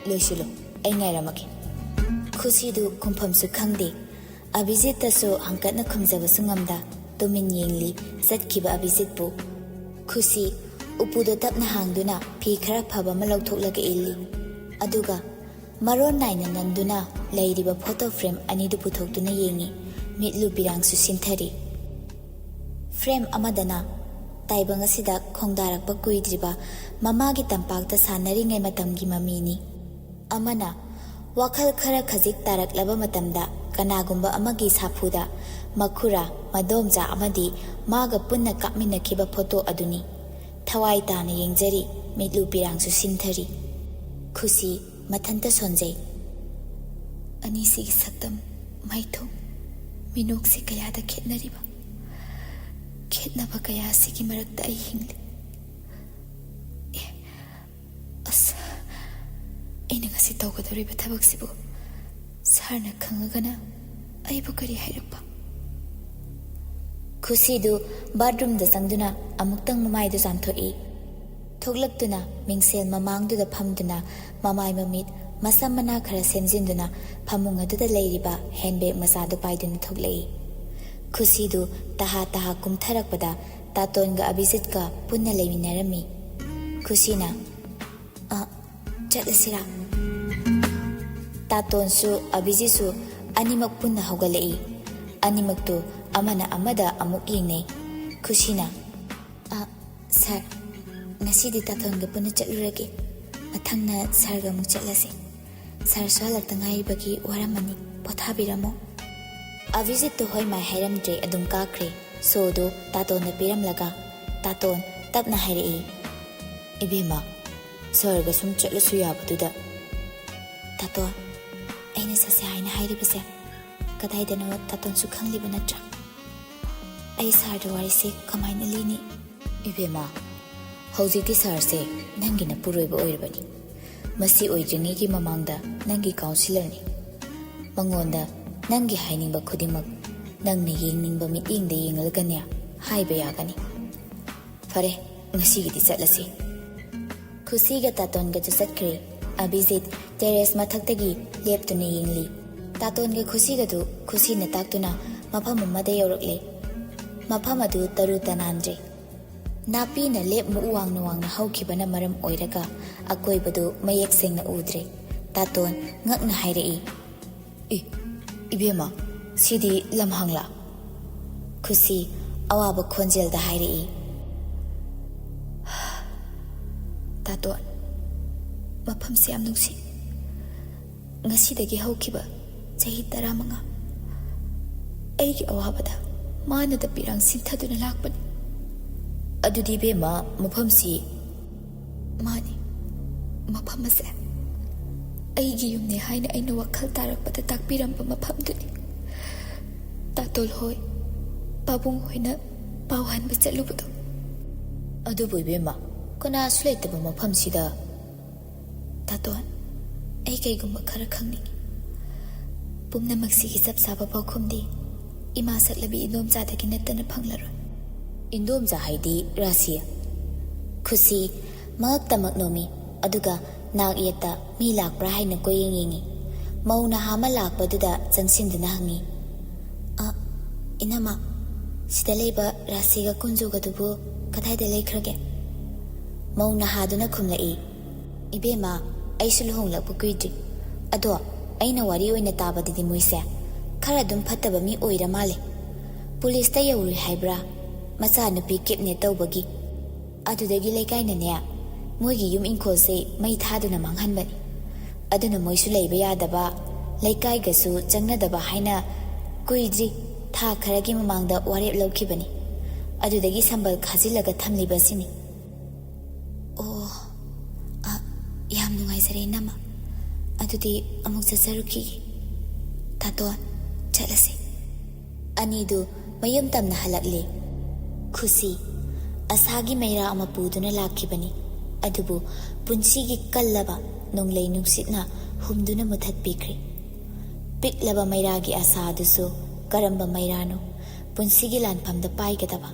ꯂꯣꯏꯁꯤꯜꯂꯨ, ꯑꯩ ꯉꯥꯏꯔꯝꯃꯒꯦ꯫ ꯈꯨꯁꯤꯗꯨ ꯈꯨꯝꯐꯝꯁꯨ ꯈꯪꯗꯦ꯫ ꯑꯚꯤꯖꯤꯠꯇꯁꯨ ꯍꯪꯀꯠꯅ ꯈꯨꯝꯖꯕꯁꯨ ꯉꯝꯗ ꯇꯨꯃꯤꯟ ꯌꯦꯡꯂꯤ ꯆꯠꯈꯤꯕ ꯑꯚꯤꯖꯤꯠꯄꯨ꯫ ꯈꯨꯁꯤ ꯎꯄꯨꯗꯣ ꯇꯞꯅ ꯍꯥꯡꯗꯨꯅ ꯐꯤ ꯈꯔ ꯐꯕ ꯑꯃ ꯂꯧꯊꯣꯛꯂꯒ ꯏꯜꯂꯤ꯫ ꯑꯗꯨꯒ ꯃꯔꯣꯟ ꯅꯥꯏꯅ ꯅꯟꯗꯨꯅ ꯂꯩꯔꯤꯕ ꯐꯣꯇꯣ ꯐ꯭ꯔꯦꯝ ꯑꯅꯤꯗꯨ ꯄꯨꯊꯣꯛꯇꯨꯅ ꯌꯦꯡꯉꯤ꯫ ꯃꯤꯠꯂꯨ ꯄꯤꯔꯥꯡꯁꯨ ꯁꯤꯟꯊꯔꯤ꯫ ꯐ꯭ꯔꯦꯝ ꯑꯃꯗꯅ ꯇꯥꯏꯕꯪ ꯑꯁꯤꯗ ꯈꯣꯡꯗꯥꯔꯛꯄ ꯀꯨꯏꯗ꯭ꯔꯤꯕ ꯃꯃꯥꯒꯤ ꯇꯝꯄꯥꯛꯇ ꯁꯥꯟꯅꯔꯤꯉꯩ ꯃꯇꯝꯒꯤ ꯃꯃꯤꯅꯤ꯫ ꯑꯃꯅ ꯋꯥꯈꯜ ꯈꯔ ꯈꯖꯤꯛ ꯇꯥꯔꯛꯂꯕ ꯃꯇꯝꯗ ꯀꯅꯥꯒꯨꯝꯕ ꯑꯃꯒꯤ ꯁꯥꯐꯨꯗ ꯃꯈꯨꯔꯥ, ꯃꯗꯣꯝꯆꯥ ꯑꯃꯗꯤ ꯃꯥꯒ ꯄꯨꯟꯅ ꯀꯥꯞꯃꯤꯟꯅꯈꯤꯕ ꯐꯣꯇꯣ ꯑꯗꯨꯅꯤ꯫ ꯊꯋꯥꯏ ꯇꯥꯅ ꯌꯦꯡꯖꯔꯤ, ꯃꯤꯠꯂꯨ ꯄꯤꯔꯥꯡꯁꯨ ꯁꯤꯟꯊꯔꯤ꯫ ꯈꯨꯁꯤ ꯃꯊꯟꯇ ꯁꯣꯟꯖꯩ꯫ ꯑꯅꯤꯁꯤꯒꯤ ꯁꯛꯇꯝ, ꯃꯥꯏꯊꯣꯡ, ꯃꯤꯅꯣꯛꯁꯤ ꯀꯌꯥꯗ ꯈꯦꯠꯅꯔꯤꯕ꯫ ꯈꯦꯠꯅꯕ ꯀꯌꯥꯁꯤꯒꯤ ꯃꯔꯛꯇ ꯑꯩ ꯍꯤꯡꯂꯤ꯫ ꯑꯦ, ꯑꯁ, ꯑꯩꯅ ꯉꯁꯤ ꯇꯧꯒꯗꯧꯔꯤꯕ ꯊꯕꯛꯁꯤꯕꯨ ꯁꯥꯔꯅ ꯈꯪꯉꯒꯅ ꯑꯩꯕꯨ ꯀꯔꯤ ꯍꯥꯏꯔꯛꯄ? ꯈꯨꯁꯤꯗꯨ ꯕꯥꯠꯔꯨꯝꯗ ꯆꯪꯗꯨꯅ ꯑꯃꯨꯛꯇꯪ ꯃꯃꯥꯏꯗꯨ ꯆꯥꯝꯊꯣꯛꯏ꯫ ꯊꯣꯛꯂꯛꯇꯨꯅ ꯃꯤꯡꯁꯦꯜ ꯃꯃꯥꯡꯗꯨꯗ ꯐꯝꯗꯨꯅ ꯃꯃꯥꯏ ꯃꯃꯤꯠ, ꯃꯁꯝ ꯃꯅꯥ ꯈꯔ ꯁꯦꯝꯖꯤꯟꯗꯨꯅ ꯐꯃꯨꯡ ꯑꯗꯨꯗ ꯂꯩꯔꯤꯕ ꯍꯦꯟꯕꯦꯒ ꯃꯆꯥꯗꯨ ꯄꯥꯏꯗꯨꯅ ꯊꯣꯛꯂꯛꯏ꯫ ꯈꯨꯁꯤꯗꯨ ꯇꯍꯥ ꯇꯍꯥ ꯀꯨꯝꯊꯔꯛꯄꯗ ꯇꯥꯇꯣꯟꯒ ꯑꯕꯤꯖꯤꯠꯀ ꯄꯨꯟꯅ ꯂꯩꯃꯤꯟꯅꯔꯝꯃꯤ꯫ ꯈꯨꯁꯤꯅ, "ꯑ, ꯆꯠꯂꯁꯤꯔꯥ?" ꯇꯥꯇꯣꯟꯁꯨ ꯑꯕꯤꯖꯤꯠꯁꯨ ꯑꯅꯤꯃꯛ ꯄꯨꯟꯅ ꯍꯧꯒꯠꯂꯛꯏ꯫ ꯑꯅꯤꯃꯛꯇꯨ ꯑꯃꯅ ꯑꯃꯗ ꯑꯃꯨꯛ ꯌꯦꯡꯅꯩ꯫ ꯈꯨꯁꯤꯅ, "ꯑ, ꯁꯥꯔ, ꯉꯁꯤꯗꯤ ꯇꯥꯇꯣꯟꯒ ꯄꯨꯟꯅ ꯆꯠꯂꯨꯔꯒꯦ꯫ ꯃꯊꯪꯅ ꯁꯥꯔꯒ ꯑꯃꯨꯛ ꯆꯠꯂꯁꯦ꯫ ꯁꯥꯔꯁꯨ ꯍꯜꯂꯛꯇ ꯉꯥꯏꯔꯤꯕꯒꯤ ꯋꯥꯔꯝꯃꯅꯤ꯫ ꯄꯣꯊꯥꯕꯤꯔꯝꯃꯣ꯫" ꯑꯕꯤꯖꯤꯠꯇꯨ ꯍꯣꯏ ꯃꯥꯏ ꯍꯥꯏꯔꯝꯗ꯭ꯔꯦ, ꯑꯗꯨꯝ ꯀꯥꯈ꯭ꯔꯦ꯫ ꯁꯣꯗꯨ ꯇꯥꯇꯣꯟꯗ ꯄꯤꯔꯝꯂꯒ ꯇꯥꯇꯣꯟ ꯇꯞꯅ ꯍꯥꯏꯔꯛꯏ, "ꯏꯕꯦꯝꯃ, ꯁꯥꯔꯒ ꯁꯨꯝ ꯆꯠꯂꯁꯨ ꯌꯥꯕꯗꯨꯗ꯫" "ꯇꯥꯇꯣꯟ, ꯑꯩꯅ ꯆꯠꯁꯦ ꯍꯥꯏꯅ ꯍꯥꯏꯔꯤꯕꯁꯦ ꯀꯗꯥꯏꯗꯅꯣ ꯇꯥꯇꯣꯟꯁꯨ ꯈꯪꯂꯤꯕ ꯅꯠꯇ꯭ꯔꯥ? ꯑꯩ ꯁꯥꯔꯗ ꯋꯥꯔꯤꯁꯦ ꯀꯃꯥꯏꯅ ꯂꯤꯅꯤ?" "ꯏꯕꯦꯝꯃ, ꯍꯧꯖꯤꯛꯇꯤ ꯁꯥꯔꯁꯦ ꯅꯪꯒꯤ ꯅꯄꯨꯔꯣꯏꯕ ꯑꯣꯏꯔꯕꯅꯤ꯫ ꯃꯁꯤ ꯑꯣꯏꯗ꯭ꯔꯤꯉꯩꯒꯤ ꯃꯃꯥꯡꯗ ꯅꯪꯒꯤ ꯀꯥꯎꯟꯁꯤꯂꯔꯅꯤ꯫ ꯃꯉꯣꯟꯗ ꯅꯪꯒꯤ ꯍꯥꯏꯅꯤꯡꯕ ꯈꯨꯗꯤꯡꯃꯛ ꯅꯪꯅ ꯌꯦꯡꯅꯤꯡꯕ ꯃꯤꯠꯌꯦꯡꯗ ꯌꯦꯡꯂꯒꯅꯦ ꯍꯥꯏꯕ ꯌꯥꯒꯅꯤ꯫ ꯐꯔꯦ, ꯉꯁꯤꯒꯤꯗꯤ ꯆꯠꯂꯁꯤ꯫" ꯈꯨꯁꯤꯒ ꯇꯥꯇꯣꯟꯒꯁꯨ ꯆꯠꯈ꯭ꯔꯦ꯫ ꯑꯕꯤꯖꯤꯠ ꯇꯦꯔꯦꯁ ꯃꯊꯛꯇꯒꯤ ꯂꯦꯞꯇꯨꯅ ꯌꯦꯡꯂꯤ꯫ ꯇꯥꯇꯣꯟꯒ ꯈꯨꯁꯤꯒꯗꯨ ꯈꯨꯁꯤꯅ ꯇꯥꯛꯇꯨꯅ ꯃꯐꯝ ꯑꯃꯗ ꯌꯧꯔꯛꯂꯦ꯫ ꯃꯐꯝ ꯑꯗꯨ ꯇꯔꯨ ꯇꯅꯥꯟꯗ꯭ꯔꯦ꯫ ꯅꯥꯄꯤꯅ ꯂꯦꯞ ꯃꯨꯛ ꯋꯥꯡꯅ ꯋꯥꯡꯅ ꯍꯧꯈꯤꯕꯅ ꯃꯔꯝ ꯑꯣꯏꯔꯒ ꯑꯀꯣꯏꯕꯗꯨ ꯃꯌꯦꯛ ꯁꯦꯡꯅ ꯎꯗ꯭ꯔꯦ꯫ ꯇꯥꯇꯣꯟ ꯉꯛꯅ ꯍꯥꯏꯔꯛꯏ, "ꯑꯦ, ꯏꯕꯦꯝꯃ, ꯁꯤꯗꯤ ꯂꯝꯍꯥꯡꯂꯥ?" ꯈꯨꯁꯤ ꯑꯋꯥꯕ ꯈꯣꯟꯖꯦꯜꯗ ꯍꯥꯏꯔꯛꯏ, "ꯇꯥꯇꯣꯟ, ꯃꯐꯝꯁꯦ ꯌꯥꯝ ꯅꯨꯡꯁꯤ꯫ ꯉꯁꯤꯗꯒꯤ ꯍꯧꯈꯤꯕ ꯆꯍꯤ ꯇꯔꯥꯃꯉꯥ ꯑꯩꯒꯤ ꯑꯋꯥꯕꯗ ꯃꯥꯅꯗ ꯄꯤꯔꯥꯡ ꯁꯤꯟꯊꯗꯨꯅ ꯂꯥꯛꯄꯅꯤ꯫" "ꯑꯗꯨꯗꯤ ꯏꯕꯦꯝꯃ, ꯃꯐꯝꯁꯤ?" "ꯃꯥꯅꯤ, ꯃꯐꯝ ꯑꯁꯦ ꯑꯩꯒꯤ ꯌꯨꯝꯅꯦ ꯍꯥꯏꯅ ꯑꯩꯅ ꯋꯥꯈꯜ ꯇꯥꯔꯛꯄꯗ ꯇꯥꯛꯄꯤꯔꯝꯕ ꯃꯐꯝꯗꯨꯅꯤ꯫ ꯇꯥꯇꯣꯜ ꯍꯣꯏ, ꯄꯥꯕꯨꯡ ꯍꯣꯏꯅ ꯄꯥꯎ ꯍꯟꯕ ꯆꯠꯂꯨꯕꯗꯣ꯫" "ꯑꯗꯨꯕꯨ ꯏꯕꯦꯝꯃ, ꯀꯅꯥꯁꯨ ꯂꯩꯇꯕ ꯃꯐꯝꯁꯤꯗ?" "ꯇꯥꯇꯣꯟ, ꯑꯩ ꯀꯩꯒꯨꯝꯕ ꯈꯔ ꯈꯪꯅꯤꯡꯏ꯫ ꯄꯨꯝꯅꯃꯛꯁꯤꯒꯤ ꯆꯞ ꯆꯥꯕ ꯄꯥꯎꯈꯨꯝꯗꯤ ꯏꯃꯥ ꯁꯛꯂꯕꯤ ꯏꯟꯗꯣꯝꯆꯥꯗꯒꯤ ꯅꯠꯇꯅ ꯐꯪꯂꯔꯣꯏ꯫ ꯏꯟꯗꯣꯝꯆꯥ ꯍꯥꯏꯗꯤ ꯔꯥꯁꯤ꯫ ꯈꯨꯁꯤ ꯃꯉꯛꯇꯃꯛ ꯅꯣꯝꯃꯤ, ꯑꯗꯨꯒ ꯅꯥꯛ ꯌꯦꯠꯇ ꯃꯤ ꯂꯥꯛꯄ꯭ꯔꯥ ꯍꯥꯏꯅ ꯀꯣꯏꯌꯦꯡ ꯌꯦꯡꯉꯤ꯫ ꯃꯧ ꯅꯍꯥ ꯑꯃ ꯂꯥꯛꯄꯗꯨꯗ ꯆꯪꯁꯤꯟꯗꯨꯅ ꯍꯪꯉꯤ, "ꯑ, ꯏꯅꯝꯃ, ꯁꯤꯗ ꯂꯩꯕ ꯔꯥꯁꯤꯒ ꯀꯨꯟꯖꯨꯒꯗꯨꯕꯨ ꯀꯗꯥꯏꯗ ꯂꯩꯈ꯭ꯔꯒꯦ?" ꯃꯧ ꯅꯍꯥꯗꯨꯅ ꯈꯨꯝꯂꯛꯏ, "ꯏꯕꯦꯝꯃ, ꯑꯩꯁꯨ ꯂꯨꯍꯣꯡꯂꯛꯄ ꯀꯨꯏꯗ꯭ꯔꯤ꯫ ꯑꯗꯣ ꯑꯩꯅ ꯋꯥꯔꯤ ꯑꯣꯏꯅ ꯇꯥꯕꯗꯗꯤ ꯃꯣꯏꯁꯦ ꯈꯔ ꯑꯗꯨꯝ ꯐꯠꯇꯕ ꯃꯤ ꯑꯣꯏꯔ ꯃꯥꯜꯂꯦ꯫ ꯄꯨꯂꯤꯁꯇ ꯌꯧꯔꯨꯏ ꯍꯥꯏꯕ꯭ꯔꯥ? ꯃꯆꯥꯅꯨꯄꯤ ꯀꯤꯗꯅꯦꯞ ꯇꯧꯕꯒꯤ꯫ ꯑꯗꯨꯗꯒꯤ ꯂꯩꯀꯥꯏꯅꯅꯦ, ꯃꯣꯏꯒꯤ ꯌꯨꯝ ꯏꯪꯈꯣꯜꯁꯦ ꯃꯩ ꯊꯥꯗꯨꯅ ꯃꯥꯡꯍꯟꯕꯅꯤ꯫ ꯑꯗꯨꯅ ꯃꯣꯏꯁꯨ ꯂꯩꯕ ꯌꯥꯗꯕ, ꯂꯩꯀꯥꯏꯒꯁꯨ ꯆꯪꯅꯗꯕ ꯍꯥꯏꯅ ꯀꯨꯏꯗ꯭ꯔꯤ, ꯊꯥ ꯈꯔꯒꯤ ꯃꯃꯥꯡꯗ ꯋꯥꯔꯦꯞ ꯂꯧꯈꯤꯕꯅꯤ꯫ ꯑꯗꯨꯗꯒꯤ ꯁꯝꯕꯜ ꯈꯥꯖꯤꯜꯂꯒ ꯊꯝꯂꯤꯕꯁꯤꯅꯤ꯫" "ꯑꯣ, ꯑ, ꯌꯥꯝ ꯅꯨꯡꯉꯥꯏꯖꯔꯦ ꯏꯅꯝꯃ꯫ ꯑꯗꯨꯗꯤ ꯑꯃꯨꯛ ꯆꯠꯆꯔꯨꯈꯤꯒꯦ꯫ ꯇꯥꯇꯣꯟ, ꯆꯠꯂꯁꯤ꯫" ꯑꯅꯤꯗꯨ ꯃꯌꯨꯝ ꯇꯝꯅ ꯍꯜꯂꯛꯂꯦ꯫ ꯈꯨꯁꯤ ꯑꯁꯥꯒꯤ ꯃꯩꯔꯥ ꯑꯃ ꯄꯨꯗꯨꯅ ꯂꯥꯛꯈꯤꯕꯅꯤ, ꯑꯗꯨꯕꯨ ꯄꯨꯟꯁꯤꯒꯤ ꯀꯜꯂꯕ ꯅꯣꯡꯂꯩ ꯅꯨꯡꯁꯤꯠꯅ ꯍꯨꯝꯗꯨꯅ ꯃꯨꯊꯠꯄꯤꯈ꯭ꯔꯦ꯫ ꯄꯤꯛꯂꯕ ꯃꯩꯔꯥꯒꯤ ꯑꯁꯥ ꯑꯗꯨꯁꯨ ꯀꯔꯝꯕ ꯃꯩꯔꯥꯅꯣ ꯄꯨꯟꯁꯤꯒꯤ ꯂꯥꯟꯐꯝꯗ ꯄꯥꯏꯒꯗꯕ?